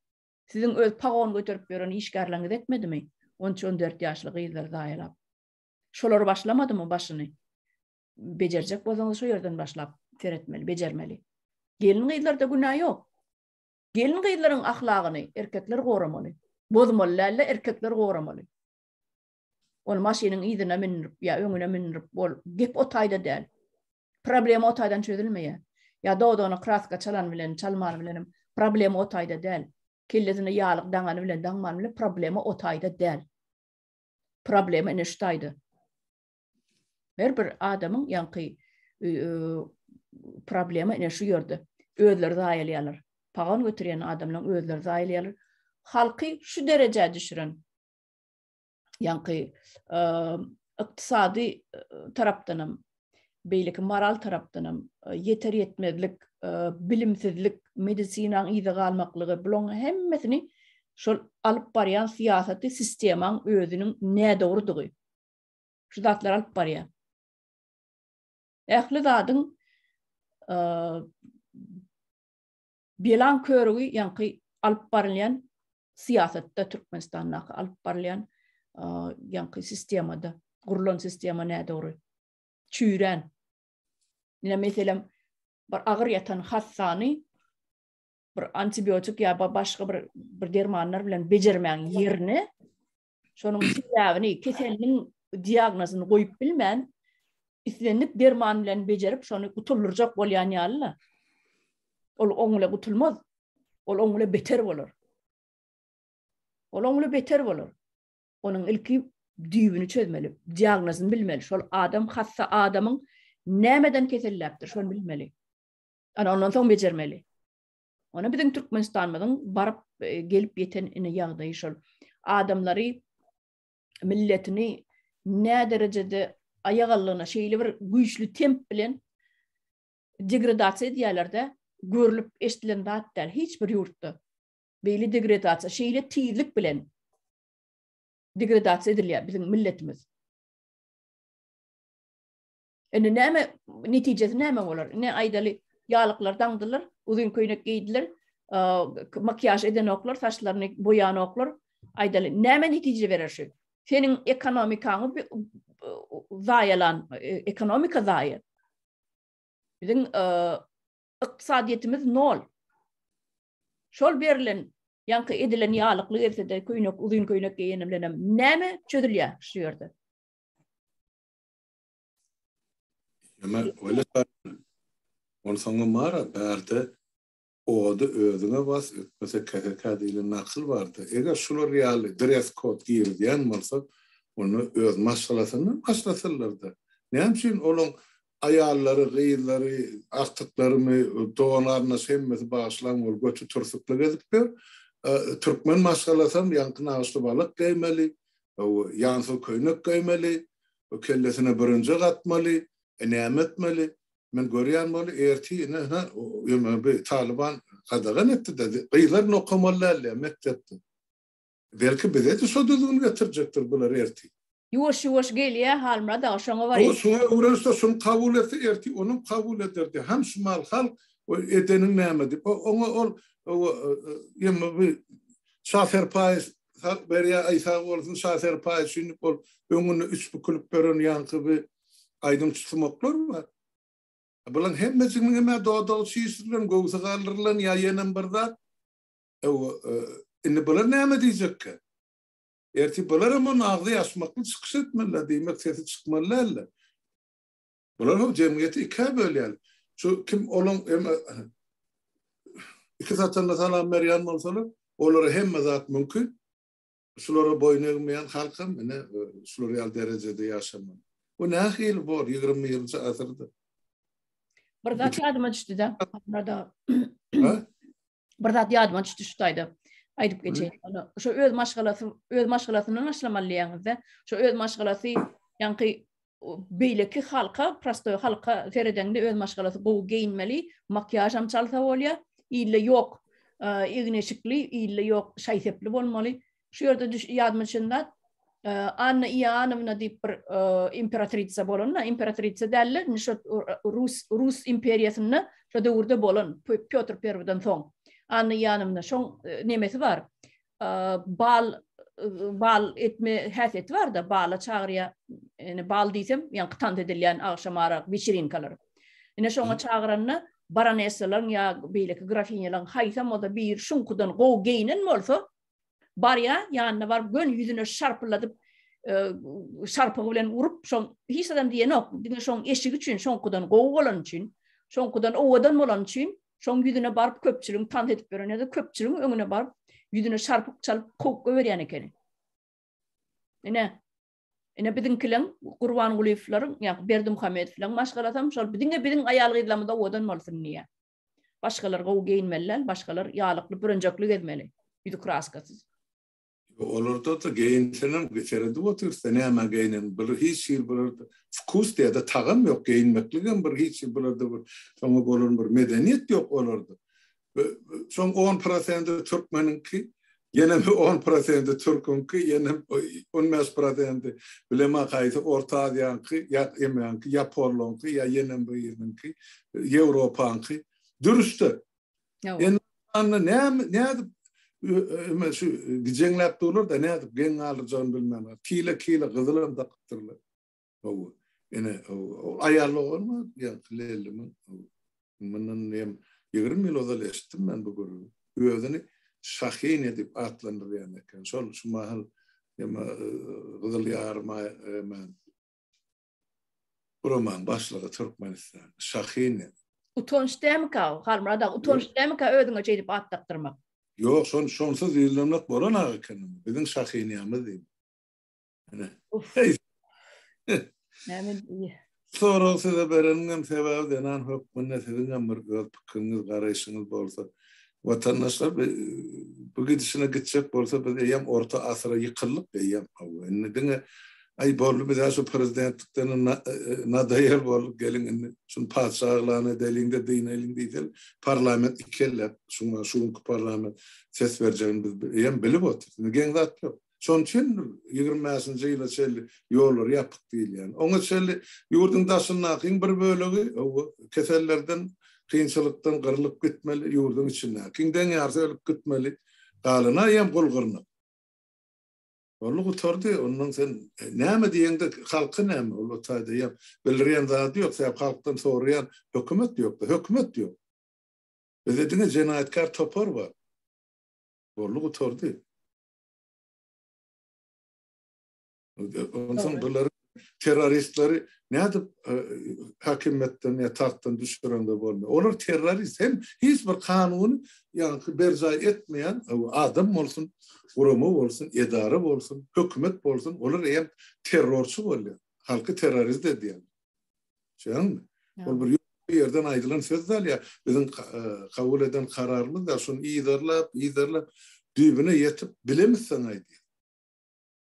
Siziň öz pagon göterip ýören işgärleriňiz etmedimi? On üç, on dört ýaşly gyzlary zaýalap. Şolar başlamadymy başyny? Bejerjek bolsaňyz şo ýerden başlap seretmeli, bejermeli. Gelin-gyzlarda günä ýok. Gelin-gyzlaryň ahlagyny erkekler goramaly. Bozmaly däl-de, erkekler goramaly. Ony maşynyň yzyna mündirip ýa öňüne mündirip bol, gep o taýda däl. Problema o taýdan çözülmeýär. Ýa dodagyna kraska çalan bilen, çalman bilenem problema o taýda däl. Kellesine ýalyk daňany bilen, daňmany bilen problema o taýda däl. Problema ine şu taýda. Her bir adamyň ýaňky problema ine şu ýerde. Özleri zaýalaýarlar. Pagon göterýän adamlaryň özleri zaýalaýarlar. Halky şu derejä düşüren ýaňky ykdysady tarapdanam, beýleki moral tarapdanam ýeter ýetmezlik, bilimsizlik, medisinaň yza galmaklygy, bularyň hemmesini şol alyp barýan syýasaty sistemaň özüniň nädogrudygy. Şu zatlar alyp barýar. Ähli zadyň Belaň körügi ýaňky alyp barylýan syýasatda Türkmenistandaky alyp barylýan ýaňky sistemada gurlan sistema nädogry. Çüýrän. Ine meselem bir agyr ýatan hassany bir antibiotik ýa başga bir bir dermanlar bilen bejermäň ýerine Şonuň sebäbini, keseliniň diagnozyny goýup bilmän, islendik derman bilen bejerip, şony gutuldyrjak bolýan ýaly-la. Ol oň bilen gutulmaz. Ol oň bilen beter bolar. Ol oň bilen beter bolar. Onuň ilki düýbüni çözmeli, diagnozyny bilmeli. Şol adam hassa adamyň nämeden keselläpdir, şony bilmeli. Ana ondan soň bejermeli. Ona biziň Türkmenistanymyzyň baryp e, gelip ýeten ine ýagdaýy şol. Adamlary milletini nä derejede aýagallygyna şeýle bir güýçli temp bilen degradasiýa edýärler-de. görlüp eşidilen zat däl hiç bir ýurtda. Beýle degradasiýa şeýle tizlik bilen degradasiýa edilýär biziň milletimiz. Indi näme netijesi näme bolar? Ine aýdaly ýalyklar daňdylar, uzyn köýnek geýdiler, makiýaž edenoklar, saçlaryny boýanoklar. Aýdaly näme netije berer şu? Seniň ekonomikaňy zaýalan, ekonomika zaýa. Biziň ykdysadyýetimiz nol. Şol berlen, ýaňky edilen ýalykly gelse-de, köýnek, uzyn köýnek geýeni bilenem näme çözülýär şu ýerde? Ýöne öyle Onsoňam bar-a, bärde ody özüňe bas, ötmese kesekä diýlen nakyl bardy. Eger şular ýaly dress kod girizýän bolsa, onda öz maşgalasyndan başlasynlar-da. Näme üçin olaň aýallary, gyzlary, agtyklarymy, dogan-garyndaş hemmesi bagyşlaň ol göti türsükli gezip ýör. Türkmen maşgalasam ýaňky nagyşly balak geýmeli, ýansyz köýnek geýmeli, kellesine bürünje gatmaly, e näme etmeli? Men görýän boly ertir ine hä ýöne bu Talyban gadagan etdi-de, gyzlar indi okamaly däl diýýär mekdepde. Belki bize-de şo düzgün getirjekdir bular ertir. Ýuwaş-ýuwaş gelýär Halmyrat aga şoňa barýar. O şuňa öwrense şuny kabul etse ertir onam kabul eder diýýär. Hem şu mal halk o edeniň näme diýip oňa ol ýöne bu şa serpaý sag berýär aý sag bolsun şa serpaý üçin diýip ol öňünde üç bükülip beren ýaňky bir aýdymçy sumaklar bar. Bulaň hemmejiginiň hem-ä dodagy çişirilen, göwsi galdyrylan ýa ýenem bir zat. Indi bular näme diýjekkä? Ertir bular hem ony agzy açmakly çykyş etmeliler, diýmek sesi çykmaly däldir. Bular hem jemgyýeti ikä bölýär. Şu kim olaň hem iki satanda salam berýän bolsalar, olara hemme zat mümkin. Şulara boýun egmeýän halkam ine şular ýaly derejede ýaşamaly. Bu nähili bor 21-nji asyrda? Bir zat ýadyma düşdi-de. Bir zat ýadyma düşdi şu taýda. Aýdyp geçeýin. Ony şu öz maşgalasy, öz maşgalasyndan başlamaly diýýäňizde. Şu öz maşgalasy ýaňky beýleki halka, prostoý halka seredeňde öz maşgalasy gowy geýinmeli, makiýažam çalsa bolýar. Ille ýok egin-eşikli, ille ýok şaý-sepli bolmaly. Şu ýerde düş ýadyma düşen zat, Anna Ioannovna diýip bir imperatrisa bolan-da, imperatrisa däl-de, indi şo Rus Rus imperiýasynda şo döwürde bolan Pýotr I-den soň. Anna Ioannovna şoň nemesi bar. Bal bal etme häsiýeti bar-da, bala çagyrýar. Ine bal diýsem, ýaňky tans edilýän agşamara weçerinkalar. Ine şoňa çagyranda baronessalaryň ýa beýleki grafinýalaryň haýsam bolsa biri şuňkudan gowy geýnen bolsa, Barýar, ýanyna baryp göni ýüzüne şarpyladyp, şarpygy bilen urup, şoň hiç adam diýenok, diňe şoň eşigi üçin, şoňkudan gowy bolany üçin, şoňkudan owadan bolany üçin, şoň ýüzüne baryp köpçüligiň tans edip ýören ýa-da köpçüligiň öňüne baryp ýüzüne şarpyk çalyp kowup goýberýän ekeni. Ine, ine biziňkileň Gurbangulyýewleriň, ýa Berdimuhamedowlaryň maşgalasam şol diňe biziň aýal-gyzlarymyz owadan bolsun diýýär. Başgalar gowy geýinmeli däl, başgalar ýalykly, bürenjekli gezmeli, ýüzi kraskasyz. Olarda-da geýinsenem seredip otyrsa nämä geýnen bir hiç hili bularda wkus diýä-de tagam ýok geýinmekligem bir hiç hili bularda bir şoňa bolan bir medeniýet ýok olarda. Şoň on prosendi türkmeniňki, ýene bir on prosendi türküňki, ýene 15 prosendi bilemok haýsy Orta Aziýaňky ýa emäňki, ýaponlaryňky ýa ýenem biriniňki, Ýewropaňky. Dürüstde. Indi anda näme nädip eme şu gijeňläp durlar-da nädip geň galdyjagyny bilmän. Kile-kile gyzylam dakypdyrlar. Hawa. Ene, aýal dogan bar, ýaňky Lellimiň. Mundan hem 20 ýyl ozal eşitdim men bu gürrüňi. Özüni Şahiniýa diýip atlandyrýan eken. Şol şu mahal eme Gyzyl Ýarymaý eme guramaň başlygy Türkmenistan. Şahiniýa. Utanç dälmika o, Halmyrat aga, utanç dälmika özüňe şeýdip at dakdyrmak? Ýok, şon şonsuz ýüzlenmek bolanok eken. Biziň Şahiniýamyz diýip. Näme diýýär? Sorag size bereniň hem sebäbi zenan hökmünde siziň hem bir öz pikiriňiz, garaýşyňyz bolsa. Watandaşlar bu gidişine gitjek bolsa biz eýýäm orta asyra ýykyldyk eýýäm. Indi diňe. Aý boldy biz-ä şu prezidentlikden nadaýel bolduk geliň indi şuny patyşa yglan edeliň-de dynaýlyň diýseler parlament ikelläp şuňa şu günki parlament ses berjegini biz eýýäm bilip otyrys. Indi geň zat ýok. Şonuň üçin 25-nji ýyla çenli ýollar ýapyk diýilýär. Oňa çenli ýurduň daşyndakyň bir bölegi kesellerden, kynçylykdan gyrlyp gitmeli, ýurduň içindäkiň deň ýarysy ölüp gitmeli. Galany eýýäm gul gyrnak. Boldy gutardy, ondan sen näme diýeňde halky näme, ol o taýda ýa bildirýän zady ýok, sebäp halkdan soraýan hökümet ýok-da, hökümet ýok. Bizde diňe jenaýatkär topar bar. Boldy gutardy. Onsoň bular terroristleri nädip häkimiýetden ýa tagtdan düşüreňde bolmaýar. Olar terrorist hem hiç bir kanuny ýaňky berjaý etmeýän adam bolsun, gurama bolsun, edara bolsun, hökümet bolsun, olar hem terrorçy bolýar. Halky terrorist edýär. Düşünýäňmi? Ol bir ýerden aýdylan söz däl ýa biziň kabul eden kararymyz däl. Şuny yzarlap, yzarlap düýbüne ýetip bilemizsoň aýdýar.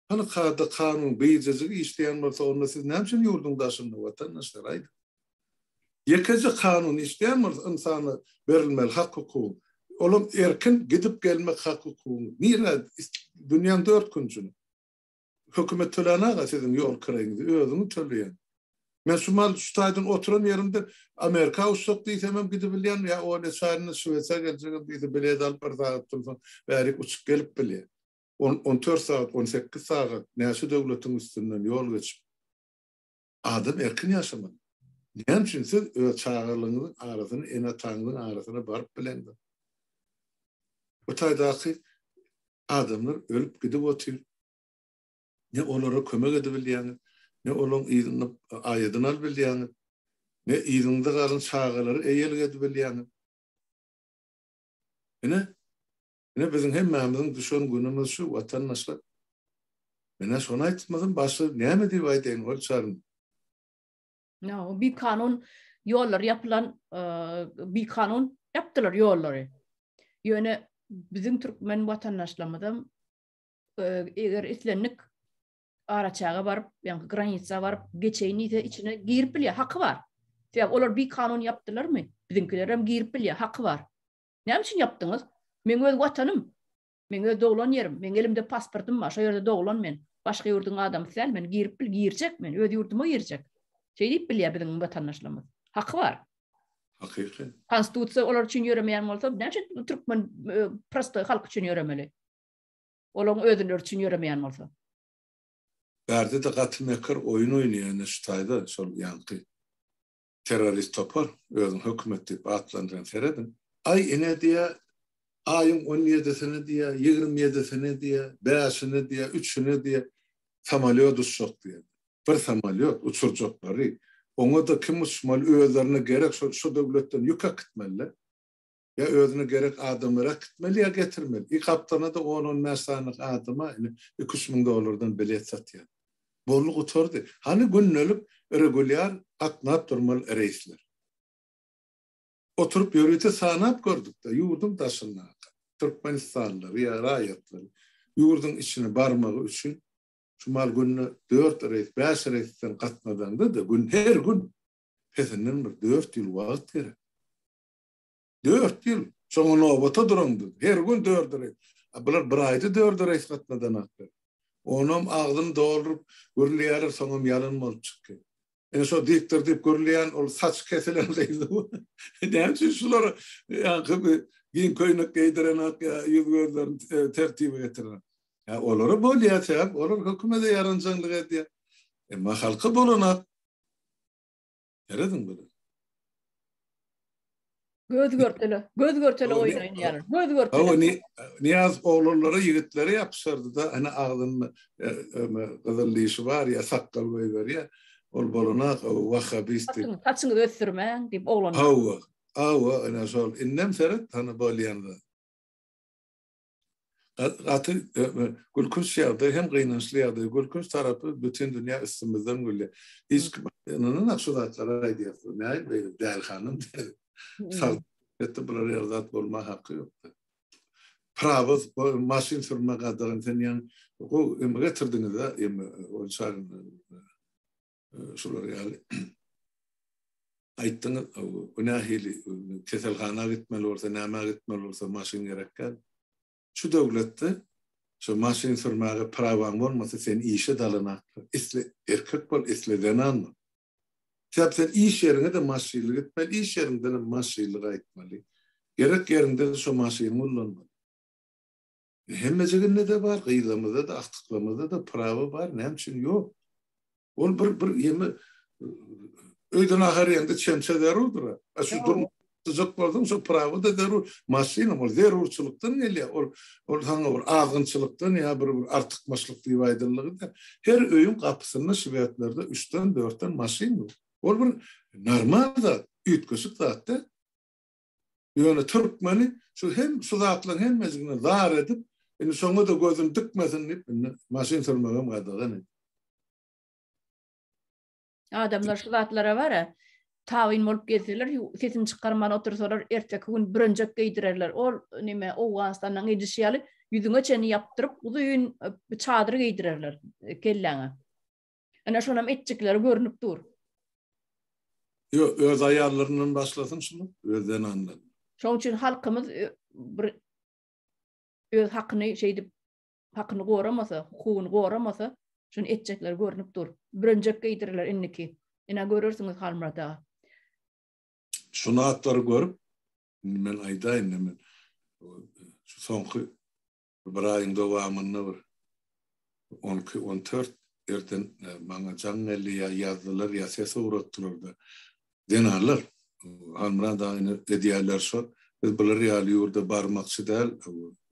Hany kada kanun gyjajyk işleýän bolsa onda siz näme üçin ýurduň daşynda watandaşlar aýdyň. Ýekeje kanun işleýän bolsa ynsana berilmeli hak hukugyň olam erkin gidip gelmek hak hukugyň nirä dünýäň dört künjüne. Hökümet tölänaga siziň ýol kireýiňizi özüňiz töleýäň. Men şu mal şu taýdan oturan ýerimde Amerika uçsak diýsemem gidibilýän ýa Olýa Çaryna Şwesiýa geljegem diýse bilet alyp bir sagatdan soň bärik uçup gelip bilýän. 14 sagat, 18 sagat näçe döwletiň üstünden ýol geçip, adam erkin ýaşamaly. Näme üçin siz öz çagalygyňyzyň arasyna, ene-ataňyzyň arasyna baryp bileňzok? Bu taýdaky adamlar ölüp gidip otyr. Ne olara kömek edibilýäňiz, ne olaryň yzynda aýadyny alyp bilýäňiz, ne yzyňyzda galan çagalary eýelik edibilýäňiz. Ine, Ine biziň hemmämiziň düşen günümiz şu watandaşlar. Menä şony aýtmasam başga näme diýip aýdaýyn ol çaryn. No, bikanun ýollar ýapylan, bikanun ýapdylar ýollary. Ýöne biziň türkmen watandaşlarymyzam eger islendik araçäge baryp, ýa granitsa baryp geçeýin diýse içine girip bilýär, haky bar. Sebäbi olar bikanun ýapdylarmy? Biziňkiler hem girip bilýär, haky bar. Näme üçin ýapdyňyz? Meň öz watanym. Meň öz doglan ýerim. Meň elimde pasportym bar. Şo ýerde doglan men. Başga ýurduň adamsy däl men. Girip bil, girjek men. Öz ýurduma girjek. Şeý diýip bilýär biziň watandaşlarymyz. Haky bar. Hakyky. Konstitusiýa olar üçin ýöremeýän bolsa, näme üçin türkmen e, prostoý halk üçin ýöremeli? Olaryň özleri üçin ýöremeýän bolsa. Bärde-de gaty mekir oýun oýnaýan şu taýda şol ýaňky Terrorist topar, özüni hökümet diýip atlandyrýan serediň. Aý ine diýýär, aýyň on ýedisine diýýär, 20 ýedisine diýýär, bäşine diýýär, üçüne diýýär, samolýot uçjak diýýär. Bir samolýot uçurjaklary, oňa-da kim uçmaly, özlerine gerek şo şo döwletden ýük äkitmeli-le. Ýa özüne gerek adamlary äkitmeli ýa getirmeli. I gapdalynda-da on-on bäş sanyk adama ine iki-üç müň dollardan bilet satýar. Boldy gutardy. Hany gündelik regulýar gatnap durmaly reýsler. Oturyp ýörite sanap gördük-de ýurduň daşyndaky türkmenistanlylary ýa raýatlary ýurduň içine barmagy üçin şu mal günde dört reýs, bäş reýsden gatnadaňda-da gün her gün pesinden bir dört ýyl wagt gerek. Dört ýyl. Şoňa nobata duraňdy. Her gün dörde reýs. A bular bir aýda dörde reýs gatnadanaklar. Onam agzyny dolduryp gürleýärler, soňam ýalan bolup çykýar. Ine şo diktor diýip gürleýän ol saçy kesilen gyzy. Näme üçin şulara ýaňky bir giň köýnek geýdirenak ýa ýüz-gözlerini e, tertibe getiren. Ýa olara bolýar sebäp olar hökümete ýaranjaňlyk edýär. Emma halka bolanak. Serediň bular. Göz görtele, göz görtele oýun oýnaýarlar. Göz görtele. Hawa, Niýaz oglanlara, ýigitlere ýapyşardy-da, hany agzynda e, gyzyl dişi bar ýa sakgal goýberýär. Ol bolanak, wahhabist diýip. Saçyňyzy ösdürmäň diýip oglanlar. Hawa, hawa, ine şol. Indem seret, hany bolýan zat. Gaty gülkünç ýagdaý hem gynançly ýagdaý. Gülkünç tarapy bütin dünýä üstümizden gülýär. Hiç kim ynananok şu zatlary aýdýarsyň. Näme beýle dälhanam däl. Sag etdi bular ýaly zat bolma haky ýok. Prawa maşyn sürme gadagan sen ýaň gowy eme getirdiňiz-ä eme ol çagyň şular ýaly aýtdyňyz bu nähili keselhana gitmeli bolsa nämä gitmeli bolsa maşyn gerek däl. Şu döwletde şu maşyn sürmäge prawaň bolmasa seni işe dalanaklar. Isle erkek bol isle zenan bol. Sebäp sen iş ýeriňe-de maşynly gitmeli, iş ýeriňdenem maşynly gaýtmaly. Gerek ýeriňde-de şo maşynyňy ullanmaly. Hemmejiginde-de bar, gyzlarymyzda-da, agtyklarymyzda-da prawa bar, näme üçin ýok? Ol bir bir ýeme öýde nahar iýeňde çemçe zerurdyr. A şu durmuşda bolsaň şo prawa-da zerur, maşynam ol zerurçylykdan gelýär. Ol ol saňa bir azgynçylykdan ýa bir bir artykmaçlyk diýip aýdyldygy däl. Her öýüň gapysynda şwetlerde üçden, dörtden maşyn dur. Ol bir normal zat, üýtgeşik zat däl. Ýöne türkmeni şu hem şu zatlaryň hemmejigine zar edip, indi şoňa-da gözüni dikmesin diýip, indi maşyn sürmegem gadagan edip. Adamlar şu zatlara bar-a, tabyn bolup gezseler, sesini çykarman otursalar, erteki gün bürenjek geýdirerler. Ol neme Owganystandan edişi ýaly ýüzüňe çenli ýapdyryp, uzyn e, çadyr geýdirerler e, kelläňe. Ene şonam etjekleri görnüp dur. Ýok, öz aýallaryndan başlasyn şuny, öz zenanlaryndan. Şonuň üçin halkymyz e, bir öz hakyny şeýdip hakyny goramasa, hukugyny goramasa, şuny etjekleri görnüp dur. Bürenjek geýdirirler indiki. Ine görersiňiz Halmyrat aga. Şu zatlary görüp, indi men aýdaýyn, men şu soňky bir aýyň dowamynda bir 12, 14 ýerden e, maňa jaň geldi ýa ýazdylar ýa ses ugratdylar-da. Zenanlar Halmyrat aga edýärler şo. Biz bular ýaly ýurda barmakçy däl.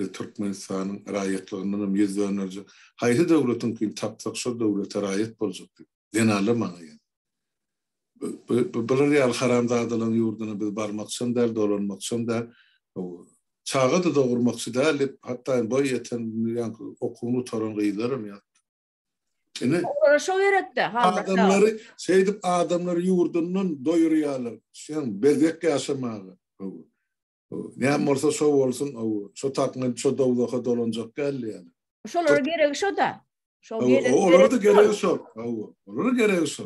Biz Türkmenistanyň raýatlygyndan hem ýüz dönderjek. Haýsy döwletiňkini tapsak şol döwlete raýat boljak diýip. Zenanlar maňa ýazdy. Bular ýaly haramzadalaryň ýurduna biz barmakçam däl, dolanmakçam däl. Çaga-da dogurmakçy däl diýip, hatda boý ýeten, ýaňky okuwyny gutaran gyzlaram ýazdy. Ine. Olara şo gerekde. Adamlary şeýdip adamlary ýurdundan doýurýarlar. Şeň bezek ýaşamaga. Näme bolsa şo bolsun, şo takmyn şo dowzaha dolanjak däl ýaly. Şolara geregi şo-da. Şo gerek. Olara da geregi şo. Olara geregi şo.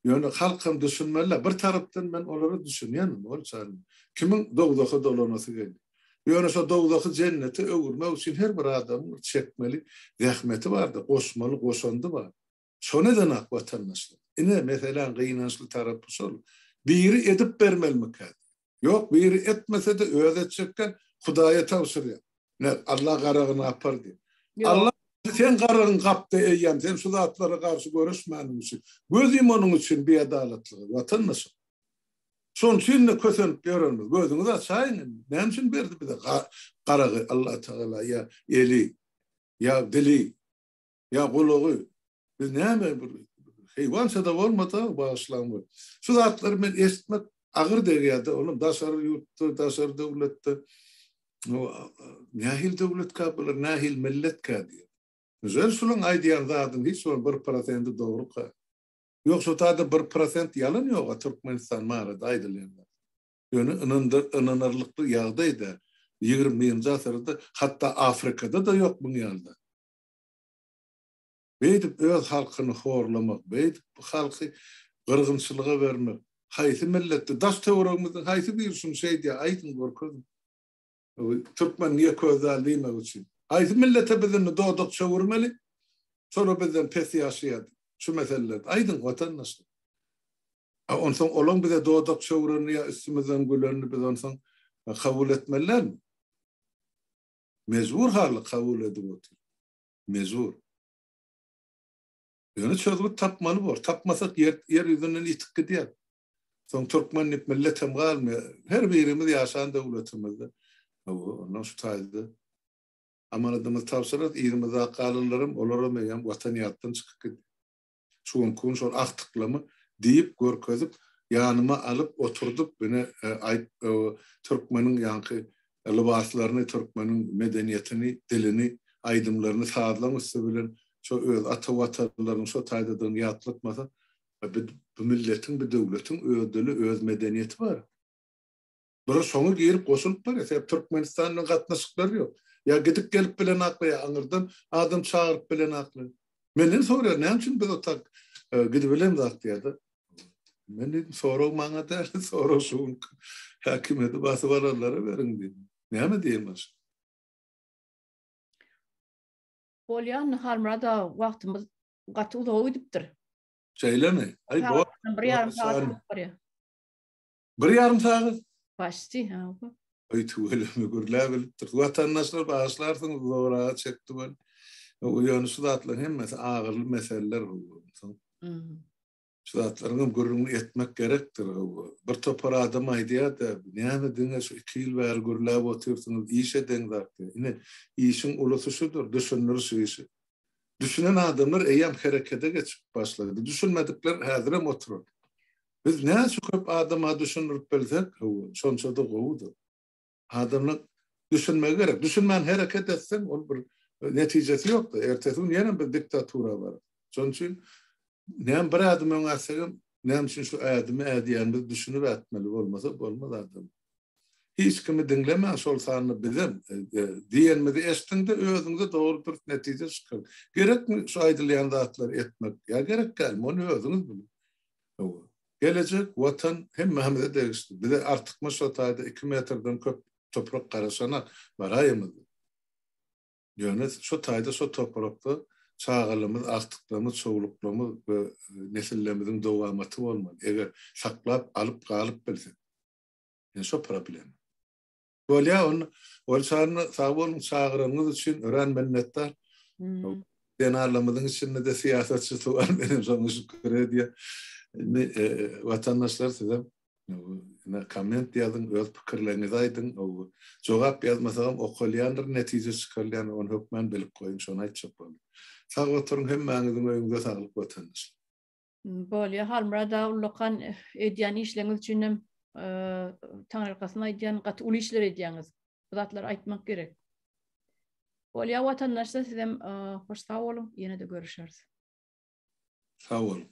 Ýöne halk hem düşünmeli. Bir tarapdan men olara düşünýän, ol çaýym. Kimiň dowzaha dolanasy gelýär. Ýöne şo dowzahy jennete öwürmek üçin her bir adamyň bir çekmeli zähmeti bardyr, goşmaly goşandy bar. Şony edenak watandaşlar. Ine, meseläň gynançly tarapy şol. Biri edip bermelimikä? Ýok, biri etmese-de özi etjekkä Hudaýa tabşyrýar. Ne, Allah garagyny gapar diýip. Allah sen garagyň gapdy eýýäm, sen şu zatlara garşy göreşmäniň üçin. Göz ýum onuň üçin biadalatlyga, watandaşym. Şonuň üçin-de kösenip ýörenimiz. Gözüňizi açaýyň indi. Näme üçin berdi bize garagy Allah Tagala ýa eli, ýa dili, ýa gulagy? Biz näme bir heýwança-da bolmasa, bagyşlaň bir. Şu zatlary men eşitmek agyr degýär-de, olam daşary ýurtda, daşary döwletde nähili döwletkä bular, nähili milletkä diýip. Nujel şulaň aýdýan zadyň hiç bir bir prosenti dogruka? Ýok şo taýda bir prosent ýalan ýoga Türkmenistan barada aýdylýan zat. Ýöne ynandyr ynanarlykly ýagdaý däl. 21-nji asyrda hatda Afrikada-da ýok muň ýaly zat. Beýdip öz halkyny horlamak, beýdip bu halky gyrgynçylyga bermek haýsy milletde, daş töweregimizden haýsy biri şuny şeýdýär aýdyň görkeziň. Türkmen niýe köz däl diýmek üçin. Haýsy millete biz indi dodak çöwürmeli? Şolar bizden pes ýaşaýar şu meselelerde. Aýdyň watandaşlar. A onsoň olaň bize dodak çöwrenini ýa üstümizden gülenini biz onsoň kabul etmeli dälmi? Mejbur halda kabul edip otyr. Mejbur. Ýöne çözgüt tapmaly bor. Tapmasak ýer ýer ýüzünden ýitip gidýär. Soň türkmen diýip millet hem galmaýar. Her birimiz ýaşan döwletimizde. Hawa, ondan şu taýda amanadymyzy tabşyrarys. Yzymyzda galanlaram, olaram eýýäm watan ýatdan çykyp gidýär. Şu günki gün şol agtyklamy diýip görkezip, ýanyma alyp oturdyp, ine aýt türkmeniň ýaňky lybaslaryny, türkmeniň medeniýetini, dilini, aýdymlaryny, sazlaryň üsti bilen şo öz ata watanlarynyň şo taýdadygyny ýatlatmasa, Bu milletiň, bu döwletiň öz dili, öz medeniýeti bar. Bular şoňa girip goşulyp barýar. Sebäbi Türkmenistan bilen gatnaşyklary ýok. Ýa gidip gelip bilenaklar, ýa aňyrdan adam çagyryp bilenaklar. Menden soraýar, näme üçin biz o tak e, gidibilemzok diýýär-de. Men diýdim, sorag maňa däl, sorag şu günki häkimiýeti basyp alanlara beriň diýdim. Näme diýeýin başga? Bolýar, Halmyrat aga, wagtymyz gaty uzaga gidipdir. Şeýlemi? Aý, bo. Bir ýarym sagat bolup barýar. Bir ýarym sagat? Başdy, ha. Aý, tüweleme, gürläp bilipdir. Watandaşlar, bagyşlarsyňyz, uzagraga çekdi weli. Ýöne şu zatlaryň hemmesi agyrly meseleler. Şu zatlaryň hem gürrüňini etmek gerekdir. Bir topar adam aýdýar-da, näme diňe şu iki ýyl bäri gürläp otyrsyňyz, iş edeňzok diýýär. Ine, işiň ulusy şudur, düşündiriş işi. Düşünen adamlar eýýäm herekete geçip başlady. Düşünmedikler häzirem oturar. Biz näçe köp adama düşündirip bilsek, şonça-da gowudyr. Adamlar düşünmegi gerek. Düşünmän hereket etseň, ol bir netijesi ýok-da. Ertesi gün ýene bir diktatura bar. Şonuň üçin näme bir ädim öňe ätsegem, näme üçin şu ädimi ädýänimizi düşünip ätmeli, bolmasa bolmaz adam. Hiç kimi diňlemäň, şol sanda bizem e, e, diýenimizi eşdiňde özüňize dogry dürs netije çykar. Gerekmi şu aýdylýan zatlary etmek? Ýa gerek dälmi? Ony özüňiz biliň. Gelejek Watan hemmämize degişli. Bize artykmaç şo taýda iki metrden köp toprak garaşanak baraýamyzda. Ýöne şo taýda şo toprakda çagalarymyz, agtyklarymyz, çowluklarymyz we nesillerimiziň dowamaty bolmaly. Eger saklap alyp galyp bilsek. Ýöne şo problem. Bolýa onda. Bolçanyna sag boluň çagyranyňyz üçin örän minnetdar. Zenanlarymyzyň içinde-de syýasatçysy bar, menem şoňa şükür edýän. Indi e, watandaşlar sizem ine komment ýazyň, öz pikirleriňizi aýdyň. Jogap ýazmasagam okalýandyr, netije çykarylýandyr, ony hökman bilip goýuň, şony aýtjak boldum. Sag oturyň, hemmäňiziň öýüňize saglyk watandaşlar. Bolýa Halmyrat aga ullakan edýän işleriňiz üçin hem taňryýalkasyn aýdýan gaty uly işler edýäňiz. Bu zatlary aýtmak gerek. Bolýa watandaşlar sizem hoş sag boluň ýene-de görüşeris. Sag boluň.